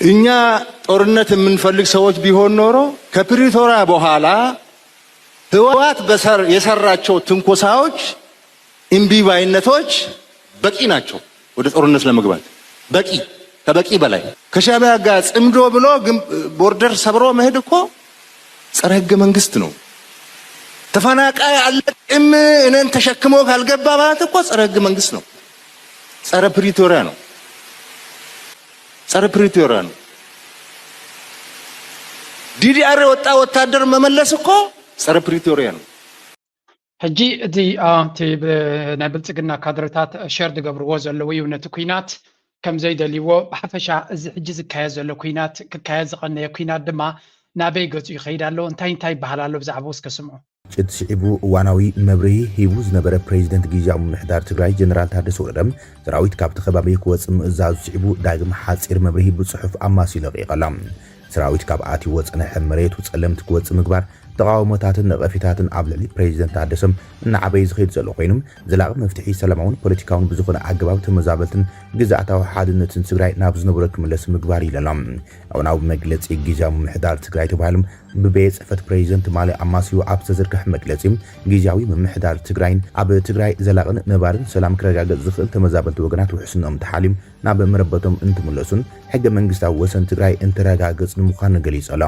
እኛ ጦርነት የምንፈልግ ሰዎች ቢሆን ኖሮ ከፕሪቶሪያ በኋላ ህወሓት በሰር የሰራቸው ትንኮሳዎች፣ እምቢባይነቶች በቂ ናቸው ወደ ጦርነት ለመግባት። በቂ፣ ከበቂ በላይ። ከሻዕቢያ ጋር ጽምዶ ብሎ ግን ቦርደር ሰብሮ መሄድ እኮ ጸረ ህገ መንግስት ነው። ተፈናቃይ አለቅም እኔን ተሸክሞ ካልገባ ማለት እኮ ጸረ ህገ መንግስት ነው። ጸረ ፕሪቶሪያ ነው። ጸረ ፕሪቶሪያ ነው። ዲዲአር የወጣ ወታደር መመለስ እኮ ጸረ ፕሪቶሪያ ነው። ሕጂ እቲ አ፣ እቲ ብ- ናይ ብልፅግና ካድረታት ሸር ዝገብርዎ ዘለዉ እዩ ነቲ ኩናት ከም ዘይደልይዎ። ብሓፈሻ እዚ ሕጂ ዝካየድ ዘሎ ኩናት ክካየድ ዝቐነየ ኩናት ድማ ናበይ ገፁ ይኸይድ ኣሎ፣ እንታይ እንታይ ይበሃል ኣሎ ብዛዕባኡ እስከ ስምዑ። ግጭት ስዒቡ እዋናዊ መብርሂ ሂቡ ዝነበረ ፕሬዚደንት ግዝያዊ ምምሕዳር ትግራይ ጀነራል ታደሰ ወረደ፣ ሰራዊት ካብቲ ከባቢ ክወፅእ ምእዛዙ ስዒቡ ዳግም ሓፂር መብርሂ ብፅሑፍ ኣማሲዩ ለቒቑ ኣሎ። ሰራዊት ካብ ኣትይዎ ዝፀንሐ መሬቱ ፀለምቲ ክወፅእ ምግባር ተቓውሞታትን ነቐፌታትን ኣብ ልዕሊ ፕሬዚደንት ታደሰ እናዓበየ ዝኸይድ ዘሎ ኮይኑ፣ ዘላቒ መፍትሒ ሰላማውን ፖለቲካውን ብዝኾነ ኣገባብ ተመዛበልትን ግዝኣታዊ ሓድነትን ትግራይ ናብ ዝነበሮ ክምለስ ምግባር እዩ ኢሉ ኣሎ። እዋናዊ መግለፂ ግዝያዊ ምምሕዳር ትግራይ ተባሂሉ ብቤት ፅሕፈት ፕሬዚደንት ትማሊ ኣማስዩ ኣብ ዝተዘርግሐ መግለፂ፣ ግዝያዊ ምምሕዳር ትግራይን ኣብ ትግራይ ዘላቕን ነባርን ሰላም ክረጋገፅ ዝኽእል ተመዛበልቲ ወገናት ውሕስንኦም ተሓልዩ ናብ መረበቶም እንትምለሱን ሕገ መንግስታዊ ወሰን ትግራይ እንትረጋገፅን ምዃኑ ገሊፁ ኣሎ።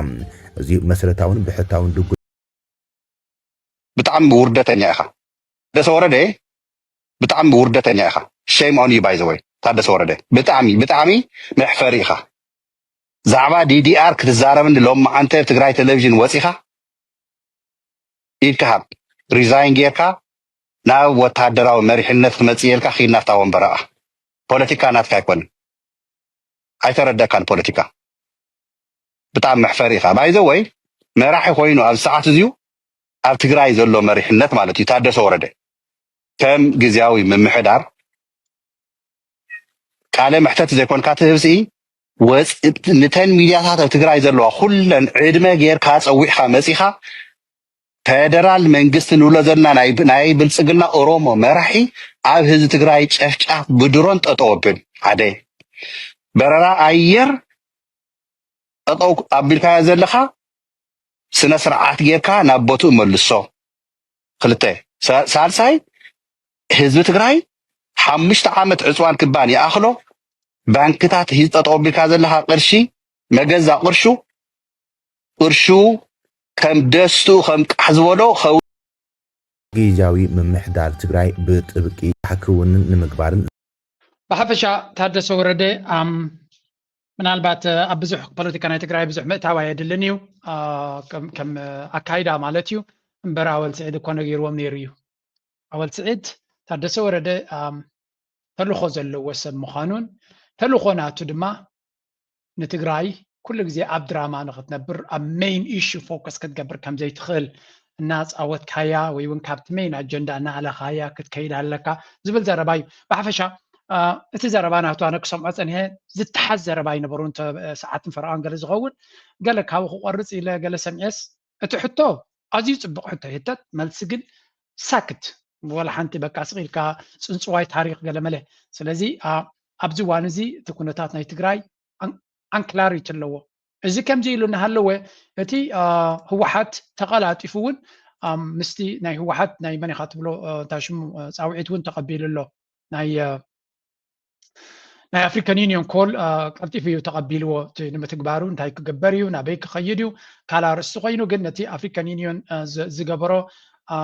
እዚ መሰረታውን ብሕታውን ድጉ ብጣዕሚ ውርደተኛ ኢኻ ታደሰ ወረደ፣ ብጣዕሚ ውርደተኛ ኢኻ። Shame on you, by the way, ታደሰ ወረደ፣ ብጣዕሚ ብጣዕሚ መሕፈሪ ኢኻ። ዛዕባ ዲዲኣር ክትዛረብኒ ሎማዓንቲ ኣብ ትግራይ ቴሌቪዥን ወፂኻ ኢድካ ሃብ፣ ሪዛይን ጌርካ ናብ ወታደራዊ መሪሕነት ክመፅእ ኢልካ ኪድ ናብታ ወንበረኣ። ፖለቲካ ናትካ ኣይኮንን፣ ኣይተረደካን ፖለቲካ። ብጣዕሚ መሕፈሪ ኢኻ። By the way፣ መራሒ ኮይኑ ኣብ ሰዓት እዚዩ ኣብ ትግራይ ዘሎ መሪሕነት ማለት እዩ ታደሰ ወረደ ከም ግዝያዊ ምምሕዳር ቃለ መሕተት ዘይኮንካ ትህብ ስኢ ወፅ- ንተን ሚድያታት ኣብ ትግራይ ዘለዋ ኩለን ዕድመ ጌርካ ፀዊዕካ መፂኻ ፌደራል መንግስቲ ንብሎ ዘለና ናይ ናይ ብልፅግና ኦሮሞ መራሒ ኣብ ህዝቢ ትግራይ ጨፍጫፍ ብድሮን ጠጠው ኣብል ሓደ በረራ ኣየር ጠጠው ኣቢልካዮ ዘለኻ ስነ ስርዓት ጌርካ ናብ ቦትኡ መልሶ። ክልተ ሳ- ሳልሳይ ህዝቢ ትግራይ ሓሙሽተ ዓመት ዕፅዋን ክባን ይኣኽሎ ባንክታት ሂዝ ጠጠው ኣቢልካ ዘለኻ ቅርሺ መገዛ ቅርሹ ቅርሹ ከም ደስትኡ ከም ቃሕ ዝበሎ ከው ግዝያዊ ምምሕዳር ትግራይ ብጥብቂ ክውንን ንምግባርን ብሓፈሻ ታደሰ ወረደ ኣም፣ ምናልባት ኣብ ብዙሕ ፖለቲካ ናይ ትግራይ ብዙሕ ምእታው ኣየድልን እዩ ኣ፣ ከም- ከም ኣካይዳ ማለት እዩ። እምበር ኣወል ስዒድ እኮ ነጊርዎም ነይሩ እዩ። ኣወል ስዒድ ታደሰ ወረደ ኣም፣ ተልእኾ ዘለዎ ሰብ ምዃኑን ተልእኾ ናቱ ድማ ንትግራይ ኩሉ ግዜ ኣብ ድራማ ንኽትነብር ኣብ ሜይን ኢሹ ፎከስ ክትገብር ከም ዘይትኽእል እናፃወትካያ ወይ እውን ካብቲ ሜይን ኣጀንዳ እናኣለኻያ ክትከይድ ኣለካ ዝብል ዘረባ እዩ። ብሓፈሻ አ፣ እቲ ዘረባ ናቱ ኣነ ክሰምዖ ፀኒሐ ዝተሓዝ ዘረባ ኣይነበሩን። ተ- ሰዓትን ፈረቓን ገለ ዝኸውን ገለ ካብኡ ክቆርፅ ኢለ ገለ ሰሚዐስ እቲ ሕቶ ኣዝዩ ፅቡቕ ሕቶ ይህተት፣ መልሲ ግን ሳክት ወላ ሓንቲ በቃ ስቕ ኢልካ ፅንፅዋይ ታሪኽ ገለመለ። ስለዚ አ፣ ኣብዚ እዋን እዚ እቲ ኩነታት ናይ ትግራይ ኣን- ኣንክላሪቲ ኣለዎ። እዚ ከምዚ ኢሉ እናሃለወ እቲ አ፣ ህወሓት ተቐላጢፉ እውን አ፣ ምስቲ ናይ ህወሓት ናይ መን ኢኻ ትብሎ አ፣ እንታይ ሽሙ አ፣ ፃውዒት እውን ተቐቢሉ ኣሎ ናይ አ፣ ናይ ኣፍሪካን ዩኒዮን ኮል አ፣ ቀልጢፉ እዩ ተቐቢልዎ እቲ ንምትግባሩ እንታይ ክግበር እዩ ናበይ ክኸይድ እዩ ካልእ ኣርእስቲ ኮይኑ ግን ነቲ ኣፍሪካን ዩኒዮን አ፣ ዝ- ዝገበሮ አ፣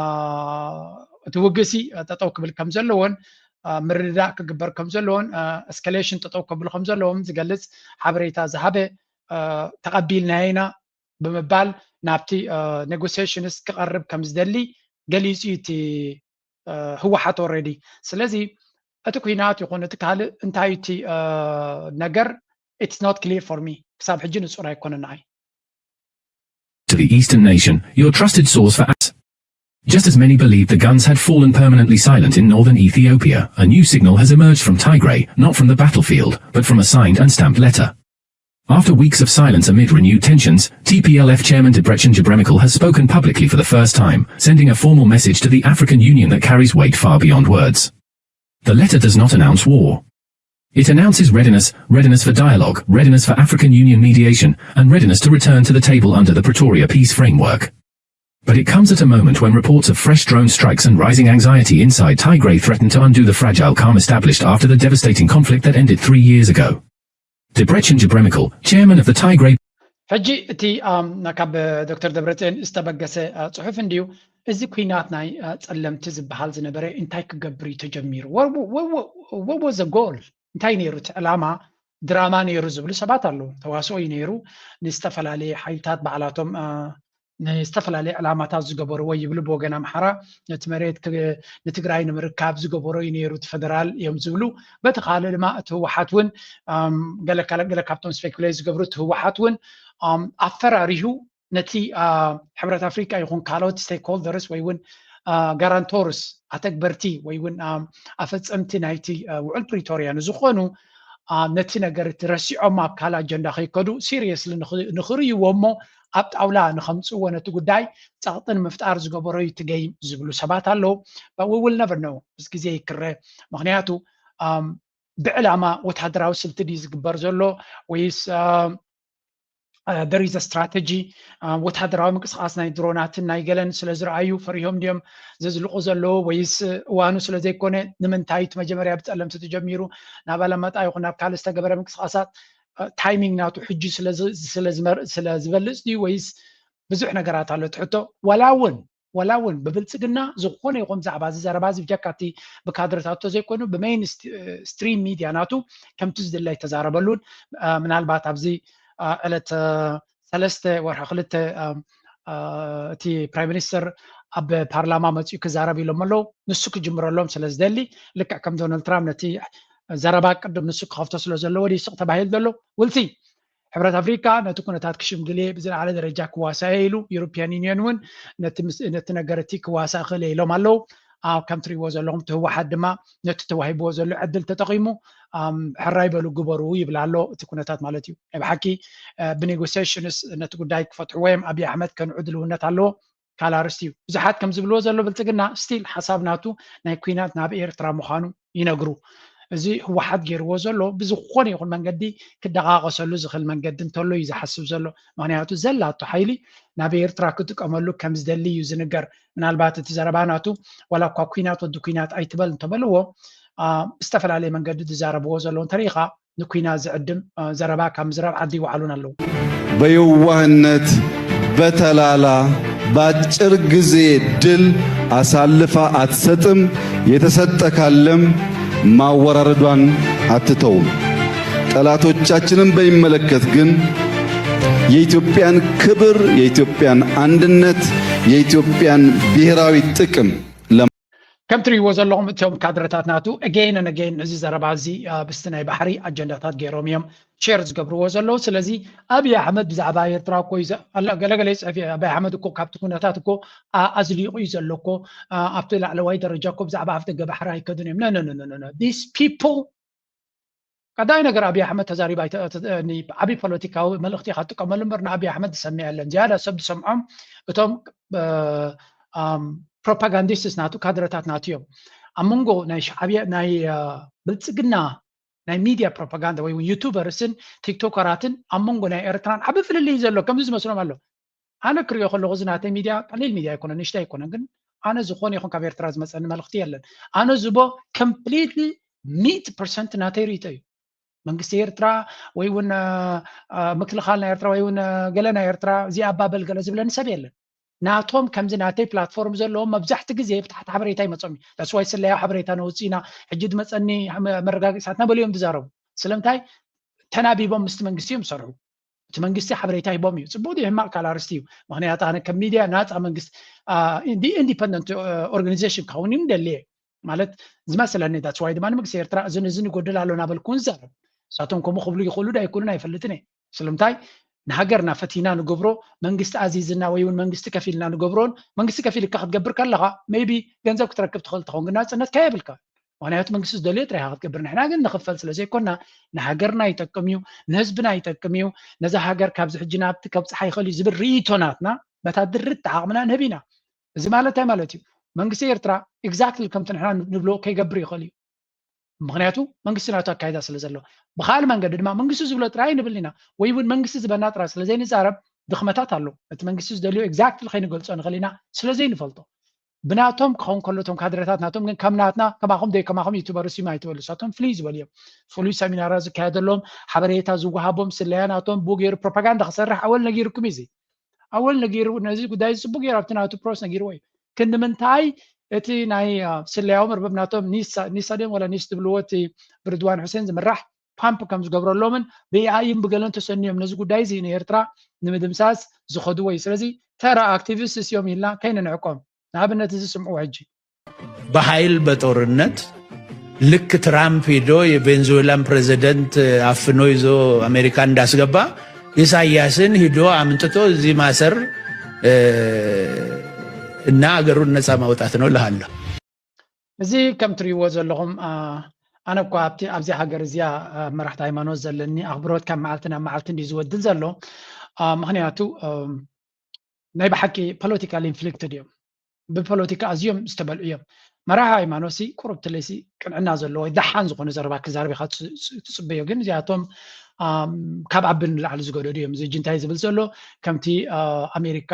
እቲ ውግእሲ አ፣ ጠጠው ክብል ከም ዘለዎን አ፣ ምርድዳእ ክግበር ከም ዘለዎን ኤስካሌሽን ጠጠው ከብሉ ከም ዘለዎም ዝገልፅ ሓበሬታ ዝሃበ አ፣ ተቐቢልናዮ ኢና ብምባል ናብቲ ኔጎሲሽንስ ክቐርብ ከም ዝደሊ ገሊፁ እዩ እቲ አ፣ ህወሓት ኦልሬዲ። ስለዚ እቲ ኩናት ይኹን እቲ ካልእ እንታይ እቲ አ፣ ነገር it's not clear for me ክሳብ ሕጂ ንፁር ኣይኮነን ንዓይ። To the Eastern nation, your trusted source for as. Just as many believed the guns had fallen permanently silent in northern Ethiopia, a new signal has emerged from Tigray, not from the battlefield, but from a signed and stamped letter. After weeks of silence amid renewed tensions, T P L F chairman Debretsion Gebremichael has spoken publicly for the first time, sending a formal message to the African Union that carries weight far beyond words. The letter does not announce war. It announces readiness, readiness for dialogue, readiness for African Union mediation, and readiness to return to the table under the Pretoria peace framework. But it comes at a moment when reports of fresh drone strikes and rising anxiety inside Tigray threaten to undo the fragile calm established after the devastating conflict that ended three years ago. Debretsion Gebremichael, chairman of the Tigray ሕጂ እቲ ካብ ዶክተር ደብረፅዮን ዝተበገሰ ፅሑፍ እንድዩ። እዚ ኩናት ናይ ፀለምቲ ዝበሃል ዝነበረ እንታይ ክገብር እዩ ተጀሚሩ? What was the goal? እንታይ ነይሩ እቲ ዕላማ? ድራማ ነይሩ ዝብሉ ሰባት ኣለዉ። ተዋስኦ እዩ ነይሩ። ንዝተፈላለየ ሓይልታት ባዕላቶም ንዝተፈላለየ ዕላማታት ዝገበርዎ ይብሉ። ብወገን ኣምሓራ ነቲ መሬት ንትግራይ ንምርካብ ዝገበሮ እዩ ነይሩ እቲ ፈደራል እዮም ዝብሉ። በቲ ካልእ ድማ እቲ ህወሓት እውን ገለ ካብቶም ስፔኩሌት ዝገብሩ እቲ ህወሓት እውን ኣፈራሪሁ ነቲ ሕብረት ኣፍሪካ ይኹን ካልኦት ስቴክሆልደርስ ወይ እውን ጋራንቶርስ ኣተግበርቲ ወይ እውን ኣፈፀምቲ ናይቲ ውዕል ፕሪቶርያ ንዝኾኑ ነቲ ነገር እቲ ረሲዖም ኣብ ካልእ ኣጀንዳ ከይከዱ ሲሪየስሊ ንኽርእይዎ እሞ ኣብ ጣውላ ንኸምፅእዎ ነቲ ጉዳይ ፀቕጢ ንምፍጣር ዝገበሮ እዩ እቲ ገይም ዝብሉ ሰባት ኣለዉ። But we will never know። ምስ ግዜ ይክረ። ምክንያቱ ብዕላማ ወታደራዊ ስልቲ ድዩ ዝግበር ዘሎ ወይስ there is a strategy? ወታደራዊ ምንቅስቃስ ናይ ድሮናትን ናይ ገለን ስለ ዝረኣዩ ፈሪሆም ድዮም ዘዝልቁ ዘለዉ ወይስ እዋኑ ስለ ዘይኮነ? ንምንታይ እቲ መጀመርያ ብፀለምቲ ተጀሚሩ ናብ ኣለመጣ ይኹን ናብ ካልእ ዝተገበረ ምንቅስቃሳት ታይሚንግ ናቱ ሕጂ ስለ ዝበልፅ ድዩ ወይስ ብዙሕ ነገራት ኣሎ እቲ ሕቶ? ዋላ እውን ዋላ እውን ብብልፅግና ዝኾነ ይኹን ዛዕባ እዚ ዘረባ እዚ ብጀካ እቲ ብካድረታት ተዘይኮይኑ ብሜይን ስትሪም ሚድያ ናቱ ከምቲ ዝድለ ኣይተዛረበሉን። ምናልባት ኣብዚ ዕለት ሰለስተ ወርሒ ክልተ እቲ ፕራይም ሚኒስተር ኣብ ፓርላማ መፅኡ ክዛረብ ኢሎም ኣለዉ። ንሱ ክጅምረሎም ስለ ዝደሊ ልክዕ ከም ዶናልድ ትራምፕ ነቲ ዘረባ ቅድም ንሱ ክኸፍቶ ስለ ዘለዎ ድዩ ስቕ ተባሂሉ ዘሎ ውልሲ ሕብረት ኣፍሪካ ነቲ ኩነታት ክሽምግል እየ ብዝለዓለ ደረጃ ክዋሳእ እየ ኢሉ። ዩሮፒያን ዩኒየን እውን ነቲ ነገር እቲ ክዋሳእ ክእል እየ ኢሎም ኣለዉ። ከም ትሪእዎ ዘለኹም እቲ ህወሓት ድማ ነቲ ተዋሂብዎ ዘሎ ዕድል ተጠቒሙ ሕራይ በሉ ግበሩ ይብል ኣሎ። እቲ ኩነታት ማለት እዩ። ናይ ብሓቂ ብኔጎሲሽንስ ነቲ ጉዳይ ክፈትሕዎ እዮም። ኣብይ ኣሕመድ ከንዑ ድልውነት ኣለዎ። ካልእ ኣርእስቲ እዩ። ብዙሓት ከም ዝብልዎ ዘሎ ብልፅግና ስቲል ሓሳብ ናቱ ናይ ኲናት ናብ ኤርትራ ምዃኑ ይነግሩ። እዚ ህወሓት ገይርዎ ዘሎ ብዝኾነ ይኹን መንገዲ ክደቓቐሰሉ ዝኽእል መንገዲ እንተሎ እዩ ዝሓስብ ዘሎ። ምኽንያቱ ዘላቶ ሓይሊ ናብ ኤርትራ ክጥቀመሉ ከም ዝደሊ እዩ ዝንገር። ምናልባት እቲ ዘረባ ናቱ ዋላ እኳ ኲናት ወዲ ኲናት ኣይትበል እንተበልዎ ብዝተፈላለየ መንገዲ ዝዛረብዎ ዘለዉ እንተሪኢኻ ንኲናት ዝዕድም ዘረባ ካብ ምዝራብ ዓዲ ይወዓሉን ኣለዉ። በየዋህነት በተላላ በአጭር ጊዜ ድል አሳልፋ አትሰጥም። የተሰጠ ካለም ማወራረዷን አትተውም። ጠላቶቻችንን በሚመለከት ግን የኢትዮጵያን ክብር፣ የኢትዮጵያን አንድነት፣ የኢትዮጵያን ብሔራዊ ጥቅም ከም ትሪእዎ ዘለኹም እቶም ካድረታት ናቱ again and again እዚ ዘረባ እዚ ምስቲ ናይ ባሕሪ ኣጀንዳታት ገይሮም እዮም ሼር ዝገብርዎ ዘለዉ። ስለዚ ኣብይ ኣሕመድ ብዛዕባ ኤርትራ እኮ እዩ ገለገለ ይፅሕፍ። ኣብይ ኣሕመድ እኮ ካብቲ ኩነታት እኮ ኣዝሊቑ እዩ ዘሎ እኮ ኣብቲ ላዕለዋይ ደረጃ እኮ ብዛዕባ ኣፍ ደገ ባሕሪ ኣይከዱን እዮም። No no no no no these people ቀዳይ ነገር ኣብይ ኣሕመድ ተዛሪባ ዓብይ ፖለቲካዊ መልእክቲ ኢካ ትጥቀመሉ እምበር ንኣብይ ኣሕመድ ዝሰምዕ የለን። ዝያዳ ሰብ ዝሰምዖም እቶም ፕሮፓጋንዲስትስ ናቱ ካድረታት ናቱ እዮም። ኣብ መንጎ ናይ ሻዕብያ ናይ ብልፅግና ናይ ሚድያ ፕሮፓጋንዳ ወይ ዩቱበርስን ቲክቶከራትን ኣብ መንጎ ናይ ኤርትራን ዓቢ ፍልልይ ዘሎ ከምዚ ዝመስሎም ኣሎ። ኣነ ክሪኦ ከለኹ እዚ ናተይ ሚድያ ቀሊል ሚድያ ኣይኮነን፣ ንእሽተይ ኣይኮነን፣ ግን ኣነ ዝኾነ ይኹን ካብ ኤርትራ ዝመፀኒ መልእክቲ የለን። ኣነ ዝቦ ኮምፕሊትሊ ሚእቲ ፐርሰንት ናተይ ርእቶ እዩ። መንግስቲ ኤርትራ ወይ እውን ምክልኻል ናይ ኤርትራ ወይ እውን ገለ ናይ ኤርትራ እዚኣ ኣባበል ገለ ዝብለኒ ሰብ የለን። ናቶም ከምዚ ናተይ ፕላትፎርም ዘለዎም መብዛሕቲ ግዜ ብታሕቲ ሓበሬታ ይመፆም እዩ። ዳስዋይ ስለያዊ ሓበሬታ ነውፅእ ኢና ሕጂ ዝመፀኒ መረጋገፂታት እናበሉ እዮም ዝዛረቡ። ስለምንታይ ተናቢቦም ምስቲ መንግስቲ እዮም ዝሰርሑ። እቲ መንግስቲ ሓበሬታ ሂቦም እዩ። ፅቡቅ ድዩ ሕማቅ ካልእ ኣርእስቲ እዩ። ምክንያቱ ኣነ ከም ሚድያ ናፃ መንግስቲ ኢንዲፐንደንት ኦርጋኒዜሽን ክኸውን እዩ ደልየ ማለት ዝመስለኒ። ዳትስ ዋይ ድማ ንመንግስቲ ኤርትራ እዝን እዝን ይጎድል ኣሎ እናበልኩ እውን ዝዛረብ። ንሳቶም ከምኡ ክብሉ ይኽእሉ ዶ ኣይክእሉን ኣይፈልጥን እየ። ስለምንታይ ንሃገርና ፈቲና ንገብሮ መንግስቲ ኣዚዝና ወይ እውን መንግስቲ ከፊልና ንገብሮን መንግስቲ ከፊልካ ክትገብር ከለኻ ሜይቢ ገንዘብ ክትረክብ ትኽእል ትኸውን ግን ናፅነትካ የብልካ። ምክንያቱ መንግስቲ ዝደልዮ ጥራይ ኢኻ ክትገብር። ንሕና ግን ንኽፈል ስለ ዘይኮና ንሃገርና ይጠቅም እዩ፣ ንህዝብና ይጠቅም እዩ። ነዛ ሃገር ካብዚ ሕጂ ናብቲ ከብፅሓ ይኽእል እዩ ዝብል ርእይቶ ናትና በታ ድርት ዓቕምና ንህብ ኢና። እዚ ማለት እንታይ ማለት እዩ? መንግስቲ ኤርትራ ኤግዛክትሊ ከምቲ ንሕና ንብሎ ከይገብር ይኽእል እዩ። ምክንያቱ መንግስቲ ናቱ ኣካይዳ ስለ ዘሎ። ብካል መንገዲ ድማ መንግስቲ ዝብሎ ጥራይ ንብል ኢና፣ ወይ እውን መንግስቲ ዝበና ጥራይ ስለ ዘይንዛረብ ድኽመታት ኣሎ። እቲ መንግስቲ ዝደልዮ exactly ከይንገልጾ ንኽእል ኢና ስለ ዘይንፈልጦ። ብናቶም ክኸውን ከሎ እቶም ካድረታት ናቶም ግን ከም ናትና ከማኹም ደይ ከማኹም ዩቱበርስ እዮም ኣይትበሉ። ንሳቶም ፍልይ ዝበሉ እዮም። ፍሉይ ሰሚናራት ዝካየደሎም፣ ሓበሬታ ዝወሃቦም፣ ስለያ ናቶም ብኡ ገይሩ ፕሮፓጋንዳ ክሰርሕ ኣወል ነጊርኩም እዩ። እዚ ኣወል ነጊሩ ነዚ ጉዳይ ጽቡቅ ገይሩ ኣብቲ ናቱ ፕሮስ ነጊርዎ እዩ። ክንዲ ምንታይ እቲ ናይ ስለያዊ መርበብ ናቶም ኒሳ ድዮም ወላ ኒስ ትብልዎ እቲ ብርድዋን ሑሴን ዝምራሕ ፓምፕ ከም ዝገብረሎምን ብኤኣይን ብገለን ተሰንዮም ነዚ ጉዳይ እዚ ንኤርትራ ንምድምሳስ ዝኸድዎ እዩ። ስለዚ ተራ ኣክቲቪስት እዮም ኢልና ከይንንዕቆም። ንኣብነት እዚ ስምዑ ሕጂ። በኃይል በጦርነት ልክ ትራምፕ ሂዶ የቬንዙዌላን ፕሬዚደንት አፍኖ ይዞ አሜሪካ እንዳስገባ ኢሳያስን ሂዶ አምጥቶ እዚ ማሰር እና አገሩን ነፃ ማውጣት ነው እልሃለሁ። እዚ ከም ትሪእዎ ዘለኹም ኣነ እኳ ኣብቲ ኣብዚ ሃገር እዚኣ መራሕቲ ሃይማኖት ዘለኒ ኣኽብሮት ካብ መዓልቲ ናብ መዓልቲ እንዲ ዝወድል ዘሎ። ምክንያቱ ናይ ብሓቂ ፖለቲካል ኢንፍሊክትድ እዮም። ብፖለቲካ ኣዝዮም ዝተበልዑ እዮም። መራሒ ሃይማኖት ሲ ቁሩብ ትለይሲ ቅንዕና ዘለዎ ወይ ደሓን ዝኾነ ዘረባ ክዛረብ ኢኻ ትጽበዮ። ግን እዚኣቶም ካብ ኣቢ ንላዕሊ ዝገደዱ እዮም። እዚ ሕጂ እንታይ ዝብል ዘሎ ከምቲ ኣሜሪካ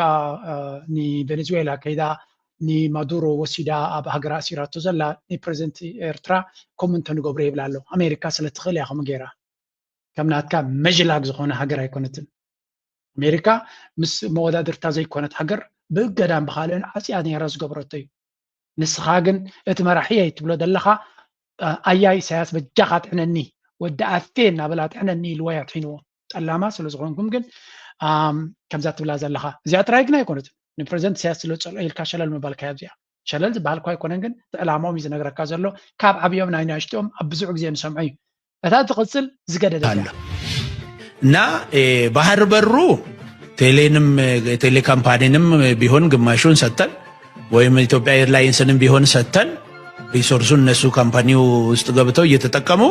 ንቬኔዙዌላ ከይዳ ንማዱሮ ወሲዳ ኣብ ሃገራ ኣሲራቶ ዘላ ንፕረዚደንት ኤርትራ ከምኡ እንተንገብሮ ይብል ኣሎ። ኣሜሪካ ስለ ትኽእል እያ ከምኡ ገይራ። ከም ናትካ መዥላግ ዝኾነ ሃገር ኣይኮነትን። ኣሜሪካ ምስ መወዳድርታ ዘይኮነት ሃገር ብእገዳን ብኻልኦን ዓጽያ ነይራ ዝገበረቶ እዩ። ንስኻ ግን እቲ መራሒ እየ ትብሎ ዘለኻ ኣያ ኢሳያስ በጃኻ ጥዕነኒ ወዲ ኣፌ እናበላ ጥዕነኒ ኢልዎ እያ ትሒንዎ። ጠላማ ስለ ዝኾንኩም ግን ከምዛ ትብላ ዘለኻ እዚኣ ጥራይ ግን ኣይኮነትን። ንፕረዚደንት ኢሳያስ ስለ ዝጸልኦ ኢልካ ሸለል ምባልካ እያ እዚኣ። ሸለል ዝበሃል እኳ ኣይኮነን ግን እቲ ዕላማኦም እዩ ዝነግረካ ዘሎ። ካብ ዓብዮም ናይ ንኣሽትኦም ኣብ ብዙሕ ግዜ ንሰምዖ እዩ። እታ ትቕጽል ዝገደደት እያ። እና ባህር በሩ ቴሌንም ቴሌ ካምፓኒንም ቢሆን ግማሹን ሰጥተን ወይም ኢትዮጵያ ኤርላይንስንም ቢሆን ሰጥተን ሪሶርሱን እነሱ ካምፓኒው ውስጥ ገብተው እየተጠቀሙ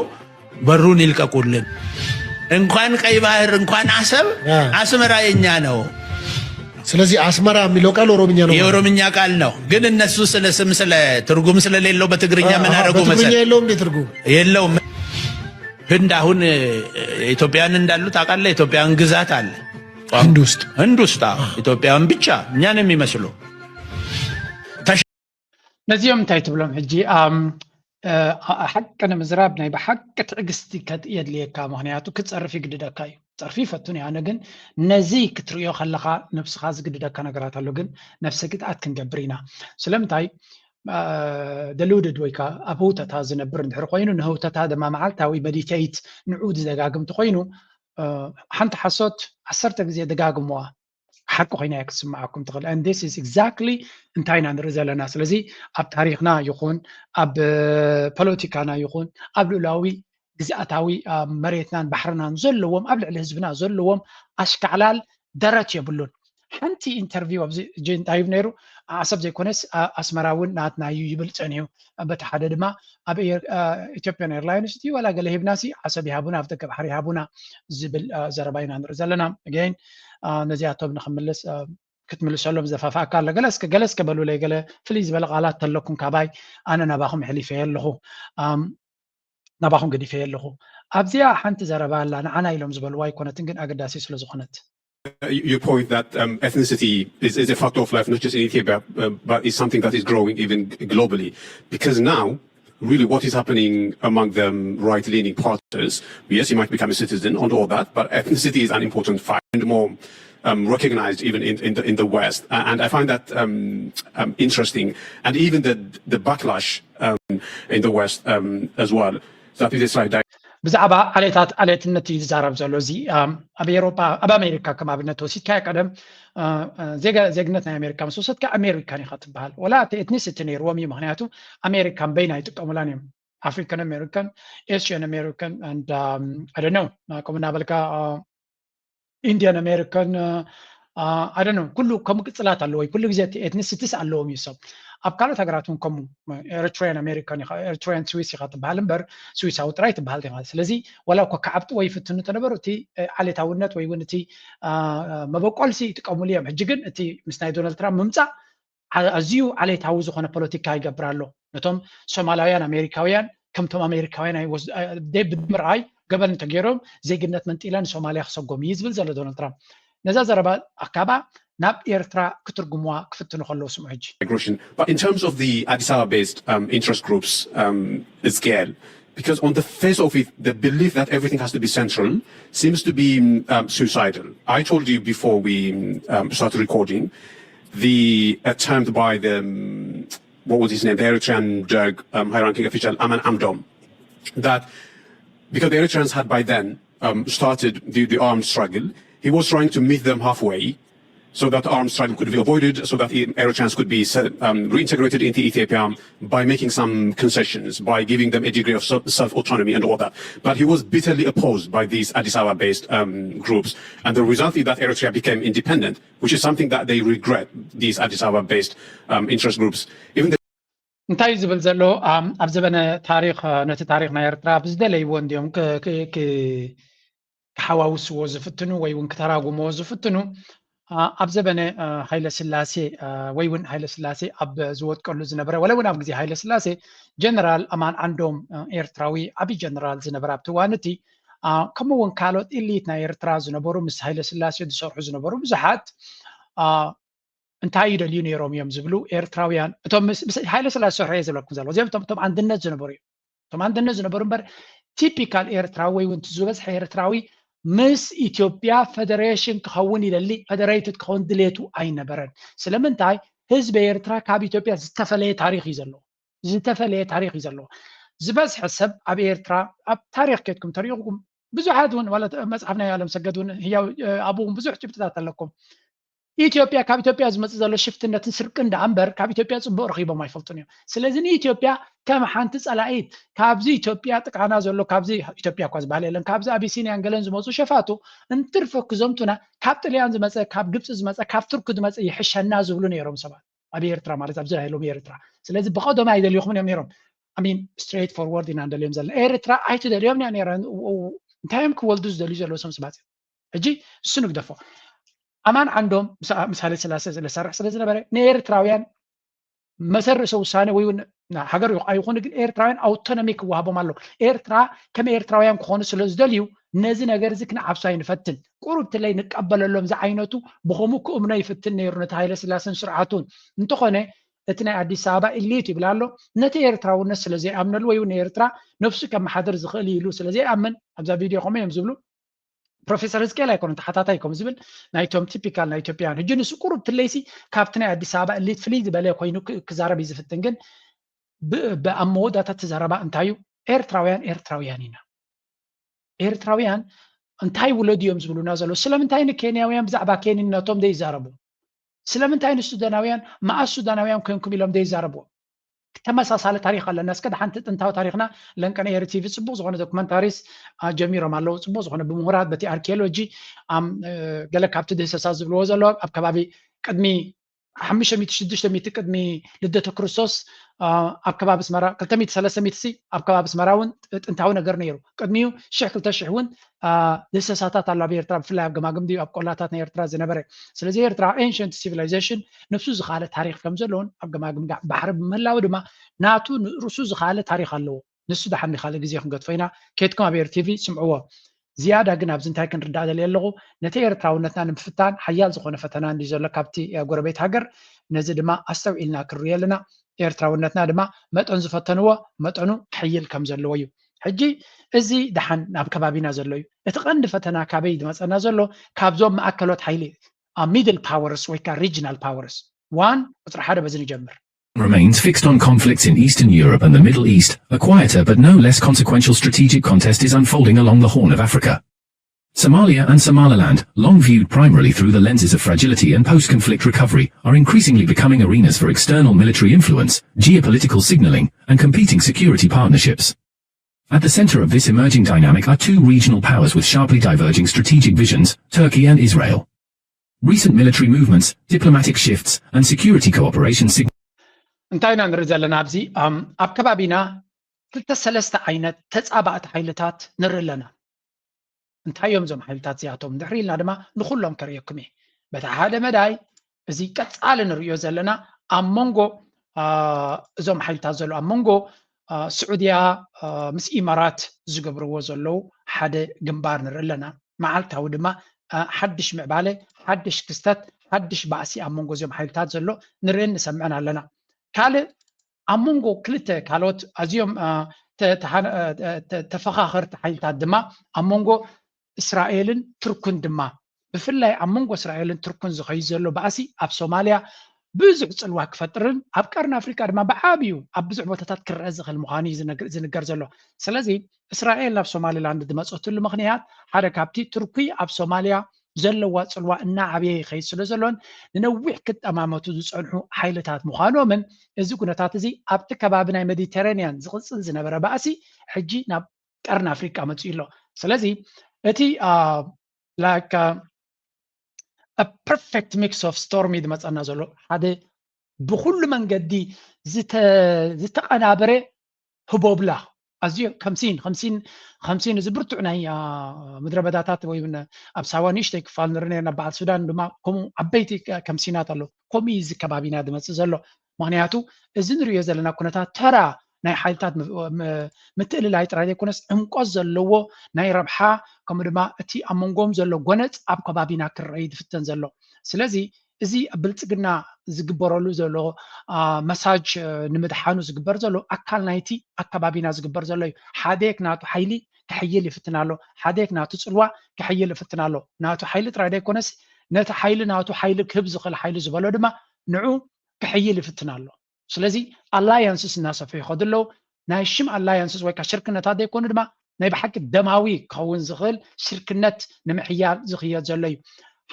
በሩን ይልቀቁልን። እንኳን ቀይ ባህር እንኳን አሰብ አስመራ የኛ ነው። ስለዚህ አስመራ የሚለው ቃል ኦሮምኛ ነው። የኦሮምኛ ቃል ነው፣ ግን እነሱ ስለ ስም ስለ ትርጉም ስለሌለው በትግርኛ ምን አደረጉ መሰል የለውም እንደ ትርጉም የለውም። ህንድ አሁን ኢትዮጵያን እንዳሉ ታውቃለህ? ኢትዮጵያን ግዛት አለ ህንድ ውስጥ ህንድ ውስጥ ኢትዮጵያን ብቻ እኛን የሚመስሉ ነዚኦም እንታይ ትብሎም ሕጂ? ሓቂ ንምዝራብ ናይ ብሓቂ ትዕግስቲ የድልየካ። ምክንያቱ ክፀርፍ ይግድደካ እዩ። ፀርፊ ይፈቱን እየ ኣነ፣ ግን ነዚ ክትርእዮ ከለካ ነብስካ ዝግድደካ ነገራት ኣሎ። ግን ነብሰ ግትኣት ክንገብር ኢና። ስለምንታይ ደልውድድ ወይ ከዓ ኣብ ህውተታ ዝነብር እንድሕር ኮይኑ ንህውተታ ድማ መዓልታዊ መዲቴይት ንዑ ዝደጋግም ተኮይኑ ሓንቲ ሓሶት ዓሰርተ ግዜ ደጋግምዋ ሓቂ ኮይና እያ ክትስምዓኩም ትኽእል። And this is exactly እንታይ ኢና ንርኢ ዘለና። ስለዚ ኣብ ታሪኽና ይኹን ኣብ ፖለቲካና ይኹን ኣብ ልኡላዊ ግዝኣታዊ መሬትናን ባሕርናን ዘለዎም ኣብ ልዕሊ ህዝብና ዘለዎም ኣሽካዕላል ደረት የብሉን። ሓንቲ ኢንተርቪው ኣብዚ ጀንታይብ ነይሩ ዓሰብ ዘይኮነስ ኣስመራ እውን ናትና እዩ ይብል ፀኒሑ። በቲ ሓደ ድማ ኣብ ኢትዮጵያን ኤርላይንስ እቲ ዋላ ገለ ሂብናሲ ዓሰብ ይሃቡና ኣብ ደገ ባሕሪ ይሃቡና ዝብል ዘረባ ኢና ንርኢ ዘለና። ገይን ነዚኣቶም ንክምልስ ክትምልሰሎም ዘፋፍኣካ ኣሎ። ገለስከ ገለስከ በሉለይ ገለ ፍልይ ዝበለ ቃላት ተለኩም ካባይ ኣነ ናባኹም ሕሊፈየ ኣለኹ። ናባኹም ገዲፈየ ኣለኹ። ኣብዚኣ ሓንቲ ዘረባ ኣላ ንዓና ኢሎም ዝበልዋ ኣይኮነትን ግን ኣገዳሲ ስለ ዝኾነት። You point that um, ethnicity is, is a factor of life, not just in Ethiopia, uh, but it's something that is growing even globally. Because now, really, what is happening among the right-leaning parties, yes, you might become a citizen and all that, but ethnicity is an important factor and more um, recognized even in, in, the, in the West. And I find that um, um, interesting. And even the, the backlash um, in the West um, as well. ብዛዕባ ዓሌታት ዓሌትነት እዩ ዝዛረብ ዘሎ። እዚ ኣብ ኤሮፓ ኣብ ኣሜሪካ ከም ኣብነት ወሲድካዮ ቀደም ዜግነት ናይ ኣሜሪካ ምስ ወሰድካ ኣሜሪካን ኢኻ ትበሃል። ወላ እቲ ኤትኒሲቲ ነይርዎም እዩ። ምክንያቱ ኣሜሪካን በይና ኣይጥቀሙላን እዮም። ኣፍሪካን ኣሜሪካን ኤሽያን ኣሜሪካን ኣደ ነው ከምኡ እናበልካ ኢንዲያን ኣሜሪካን ኣደ ነው ኩሉ ከም ቅፅላት ኣለዎ። ኩሉ ግዜ ኤትኒሲቲስ ኣለዎም እዩ ሰብ ኣብ ካልኦት ሃገራት እውን ከምኡ ኤሪትሪያን ኣሜሪካን ኢኻ ኤሪትሪያን ስዊስ ኢኻ ትበሃል እምበር ስዊሳዊ ጥራይ ትበሃል ኢኻ። ስለዚ ዋላ እኳ ክዓብጥዎ ይፍትኑ እንተነበሩ እቲ ዓሌታውነት ወይ እውን እቲ መበቆልሲ ይጥቀሙሉ እዮም። ሕጂ ግን እቲ ምስ ናይ ዶናልድ ትራምፕ ምምፃእ ኣዝዩ ዓሌታዊ ዝኾነ ፖለቲካ ይገብር ኣሎ። ነቶም ሶማላውያን ኣሜሪካውያን ከምቶም ኣሜሪካውያን ኣይወስ- ኣ- ደብ ብምርኣይ ገበን እንተገይሮም ዜግነት መንጢለ ንሶማልያ ክሰጎም እዩ ዝብል ዘሎ ዶናልድ ትራምፕ። ነዛ ዘረባ ኣካባ ናብ ኤርትራ ክትርጉምዋ ክፍትኑ ከለዉ ስምዑ ሕጂ። Migration. But in terms of the Addis Ababa based um, interest groups, um, Izquierdo, because on the face of it, the belief that everything has to be central seems to be um, suicidal. I told you before we um, started recording the attempt by the, um, what was his name, the Eritrean Derg um, high ranking official, Aman Amdom, that because the Eritreans had by then um, started the, the armed struggle, he was trying to meet them halfway so that the armed struggle could be avoided, so that Eritreans could be um, reintegrated into Ethiopia by making some concessions, by giving them a degree of self autonomy and all that. But he was bitterly opposed by these Addis Ababa based um, groups. And the result is that Eritrea became independent, which is something that they regret, these Addis Ababa based um, interest groups. Even እንታይ እዩ ዝብል ዘሎ? ኣብ ዘበነ ታሪኽ፣ ነቲ ታሪኽ ናይ ኤርትራ ብዝደለይዎ እንዲዮም ክሓዋውስዎ ዝፍትኑ ወይ እውን ክተራጉምዎ ዝፍትኑ። ኣብ ዘበነ ሃይለ ስላሴ ወይ እውን ሃይለ ስላሴ ኣብ ዝወድቀሉ ዝነበረ፣ ወላ እውን ኣብ ግዜ ሃይለ ስላሴ ጀነራል ኣማን ዓንዶም ኤርትራዊ ዓብዪ ጀነራል ዝነበረ ኣብቲ እዋን እቲ፣ ከምኡ እውን ካልኦት ኢሊት ናይ ኤርትራ ዝነበሩ፣ ምስ ሃይለ ስላሴ ዝሰርሑ ዝነበሩ ብዙሓት እንታይ ይደልዩ ነይሮም እዮም ዝብሉ ኤርትራውያን፣ እቶም ምስ ሃይለ ስላሴ ዝሰርሑ እየ ዝብለኩም ዘለኹ፣ እዚኦም እቶም ኣንድነት ዝነበሩ እዮም። እቶም ኣንድነት ዝነበሩ እምበር ቲፒካል ኤርትራዊ ወይ እውን ዝበዝሐ ኤርትራዊ ምስ ኢትዮጵያ ፈደሬሽን ክኸውን ይደሊ፣ ፈደሬትድ ክኸውን ድሌቱ ኣይነበረን። ስለምንታይ? ህዝቢ ኤርትራ ካብ ኢትዮጵያ ዝተፈለየ ታሪኽ እዩ ዘለዎ። ዝተፈለየ ታሪኽ እዩ ዘለዎ። ዝበዝሐ ሰብ ኣብ ኤርትራ ኣብ ታሪኽ ከድኩም ተሪኹም ብዙሓት እውን፣ ዋላ መፅሓፍ ናይ ኣለም ሰገድ እውን ህያው ኣብኡ እውን ብዙሕ ጭብጥታት ኣለኩም። ኢትዮጵያ ካብ ኢትዮጵያ ዝመፅእ ዘሎ ሽፍትነትን ስርቅን ደኣ እምበር ካብ ኢትዮጵያ ፅቡቅ ረኺቦም ኣይፈልጡን እዮም። ስለዚ ንኢትዮጵያ ከም ሓንቲ ፀላኢት፣ ካብዚ ኢትዮጵያ ጥቃና ዘሎ፣ ካብዚ ኢትዮጵያ እኳ ዝበሃል የለን፣ ካብዚ ኣቢሲንያን ገለን ዝመፁ ሸፋቱ እንትርፎ ክዘምቱና፣ ካብ ጥልያን ዝመፀ፣ ካብ ግብፂ ዝመፀ፣ ካብ ቱርኪ ዝመፀ ይሕሸና ዝብሉ ነይሮም ሰባት ኣብ ኤርትራ፣ ማለት ኣብዚ ናይ ሎሚ ኤርትራ። ስለዚ ብቀደም ኣይደልዩኹምን እዮም ነይሮም። ኣሚን ስትሬት ፎርወርድ ኢና ንደልዮም ዘለና። ኤርትራ ኣይትደልዮም እያ ነይራ። እንታይ እዮም ክወልዱ ዝደልዩ ዘለዉ? ሶም ስባፅ ሕጂ እሱ ንግደፎ። ኣማን ዓንዶም ምስ ሃይለ ስላሴ ዝሰርሕ ስለ ዝነበረ ንኤርትራውያን መሰል ርእሰ ውሳነ ወይ እውን ሃገር ኣይኹኑ፣ ግን ኤርትራውያን ኣውቶኖሚ ክወሃቦም ኣሎ። ኤርትራ ከም ኤርትራውያን ክኾኑ ስለ ዝደልዩ ነዚ ነገር እዚ ክንዓብሶ ኣይንፈትን። ቁሩብ ትለይ ንቀበለሎም ዝዓይነቱ ብኸምኡ ክእምኖ ይፍትን ነይሩ ነቲ ሃይለ ስላሴን ስርዓቱን። እንተኾነ እቲ ናይ ኣዲስ ኣበባ ኢሊት ይብል ኣሎ፣ ነቲ ኤርትራውነት ስለ ዘይኣምነሉ ወይ እውን ንኤርትራ ነፍሱ ከመሓድር ዝኽእል እዩ ኢሉ ስለ ዘይኣምን፣ ኣብዛ ቪድዮ ከምኡ እዮም ዝብሉ። ፕሮፌሰር ህዝቅኤል ኣይኮነን ተሓታታይ ከም ዝብል ናይቶም ቲፒካል ናይ ኢትዮጵያውያን። ሕጂ ንሱ ቁሩብ ትለይሲ ካብቲ ናይ ኣዲስ ኣበባ ኢሊት ፍልይ ዝበለ ኮይኑ ክዛረብ እዩ ዝፍትን። ግን ኣብ መወዳእታ እቲ ዘረባ እንታይ እዩ? ኤርትራውያን ኤርትራውያን ኢና። ኤርትራውያን እንታይ ውለዱ እዮም ዝብሉና ዘለዉ? ስለምንታይ ንኬንያውያን ብዛዕባ ኬንነቶም ዘይዛረቡ? ስለምንታይ ንሱዳናውያን መኣስ ሱዳናውያን ኮንኩም ኢሎም ዘይዛረቡ? ተመሳሳሊ ታሪኽ ኣለና። እስከ ደሓንቲ ጥንታዊ ታሪኽና ለንቀነ ኤሪ ቲቪ ጽቡቕ ዝኾነ ዶክመንታሪስ ጀሚሮም ኣለዉ። ጽቡቕ ዝኾነ ብምሁራት በቲ ኣርኪኦሎጂ ገለ ካብቲ ድህሰሳ ዝብልዎ ዘለዉ ኣብ ከባቢ ቅድሚ ሓሙሽተ ሚእቲ ሽዱሽተ ሚእቲ ቅድሚ ልደተ ክርስቶስ ኣብ ከባቢ ኣስመራ፣ ክልተ ሚእቲ ሰለስተ ሚእቲ ሲ ኣብ ከባቢ ኣስመራ እውን ጥንታዊ ነገር ነይሩ። ቅድሚኡ ሽሕ ክልተ ሽሕ እውን ድህሰሳታት ኣሎ ኣብ ኤርትራ፣ ብፍላይ ኣብ ገማግም ድዩ ኣብ ቆላታት ናይ ኤርትራ ዝነበረ። ስለዚ ኤርትራ ኤንሸንት ሲቪላይዜሽን ነብሱ ዝኸኣለ ታሪኽ ከም ዘለዎን ኣብ ገማግም ባሕሪ ብምህላው ድማ ናቱ ርእሱ ዝኸኣለ ታሪኽ ኣለዎ። ንሱ ደሓን ካልእ ግዜ ክንገድፎ ኢና። ኬድኩም ኣብ ኤር ቲቪ ስምዕዎ። ዝያዳ ግን ኣብዚ እንታይ ክንርዳእ ደልየ ኣለኹ፣ ነቲ ኤርትራውነትና ንምፍታን ሓያል ዝኾነ ፈተና እንድዩ ዘሎ ካብቲ ጎረቤት ሃገር። ነዚ ድማ ኣስተውዒልና ክንርእዮ ኣለና። ኤርትራውነትና ድማ መጠን ዝፈተንዎ መጠኑ ክሕይል ከም ዘለዎ እዩ። ሕጂ እዚ ደሓን ኣብ ከባቢና ዘሎ እዩ። እቲ ቀንዲ ፈተና ካበይ ዝመፀና ዘሎ? ካብዞም ማእከሎት ሓይሊ፣ ሚድል ፓወርስ ወይ ከዓ ሪጅናል ፓወርስ፣ ዋን ቁፅሪ ሓደ በዚ ንጀምር። remains fixed on conflicts in Eastern Europe and the Middle East, a quieter but no less consequential strategic contest is unfolding along the Horn of Africa. Somalia and Somaliland, long viewed primarily through the lenses of fragility and post conflict recovery, are increasingly becoming arenas for external military influence, geopolitical signaling, and competing security partnerships. At the center of this emerging dynamic are two regional powers with sharply diverging strategic visions, Turkey and Israel. Recent military movements, diplomatic shifts, and security cooperation signal. እንታይ ኢና ንርኢ ዘለና ኣብዚ? ኣብ ከባቢና ክልተ ሰለስተ ዓይነት ተፃባእቲ ሓይልታት ንርኢ ኣለና። እንታይ እዮም እዞም ሓይልታት እዚኣቶም? ድሕሪ ኢልና ድማ ንኩሎም ከርእየኩም እየ። በቲ ሓደ መዳይ እዚ ቀፃሊ ንርእዮ ዘለና ኣብ መንጎ እዞም ሓይልታት ዘሎ ኣብ መንጎ ስዑድያ ምስ ኢማራት ዝገብርዎ ዘለዉ ሓደ ግንባር ንርኢ ኣለና። መዓልታዊ ድማ ሓድሽ ምዕባለ፣ ሓድሽ ክስተት፣ ሓድሽ ባእሲ ኣብ መንጎ እዚኦም ሓይልታት ዘሎ ንርእን ንሰምዕን ኣለና። ካልእ ኣብ መንጎ ክልተ ካልኦት ኣዝዮም ተፈኻኸርቲ ሓይልታት ድማ ኣብ መንጎ እስራኤልን ቱርክን ድማ ብፍላይ ኣብ መንጎ እስራኤልን ቱርክን ዝኸይድ ዘሎ ባእሲ ኣብ ሶማልያ ብዙሕ ጽልዋ ክፈጥርን ኣብ ቀርኒ ኣፍሪቃ ድማ ብዓብዩ ኣብ ብዙሕ ቦታታት ክረአ ዝኽእል ምዃኑ እዩ ዝነገር ዘሎ። ስለዚ እስራኤል ናብ ሶማሊላንድ ዝመፀትሉ ምኽንያት ሓደ ካብቲ ቱርኪ ኣብ ሶማልያ ዘለዋ ጽልዋ እናዓበየ ይኸይድ ስለ ዘሎን ንነዊሕ ክጠማመቱ ዝጸንሑ ሓይልታት ምዃኖምን እዚ ኩነታት እዚ ኣብቲ ከባቢ ናይ ሜዲተራንያን ዝቕጽል ዝነበረ ባእሲ ሕጂ ናብ ቀርኒ ኣፍሪቃ መጺኡ ኣሎ። ስለዚ እቲ like perfect mix of storm እዩ ዝመጸና ዘሎ ሓደ ብኩሉ መንገዲ ዝተቐናበረ ህቦብላ ኣዝዮ ከምሲን ከምሲን ከምሲን እዚ ብርቱዕ ናይ ምድረ በዳታት ወይ እውን ኣብ ሳዋ ንእሽተይ ክፋል ንርኢ ነርና። በዓል ሱዳን ድማ ከምኡ ዓበይቲ ከምሲናት ኣሎ። ከምኡ እዩ እዚ ከባቢና ዝመፅእ ዘሎ። ምክንያቱ እዚ ንሪኦ ዘለና ኩነታት ተራ ናይ ሓይልታት ምትእልላይ ጥራይ ዘይኮነስ ዕምቆት ዘለዎ ናይ ረብሓ ከምኡ ድማ እቲ ኣብ መንጎም ዘሎ ጎነፅ ኣብ ከባቢና ክረኣይ ዝፍተን ዘሎ። ስለዚ እዚ ኣብ ብልፅግና ዝግበረሉ ዘሎ መሳጅ ንምድሓኑ ዝግበር ዘሎ ኣካል ናይቲ ኣካባቢና ዝግበር ዘሎ እዩ። ሓዴክ ናቱ ሓይሊ ክሕይል ይፍትን ኣሎ። ሓዴክ ናቱ ፅልዋ ክሕይል ይፍትን ኣሎ። ናቱ ሓይሊ ጥራይ ዘይኮነስ ነቲ ሓይሊ ናቱ ሓይሊ ክህብ ዝኽእል ሓይሊ ዝበሎ ድማ ንዑ ክሕይል ይፍትን ኣሎ። ስለዚ ኣላያንስስ እናሰፍሑ ይኸዱ ኣለዉ። ናይ ሽም ኣላያንስስ ወይ ከዓ ሽርክነታት ዘይኮኑ ድማ ናይ ብሓቂ ደማዊ ክኸውን ዝኽእል ሽርክነት ንምሕያል ዝኽየድ ዘሎ እዩ።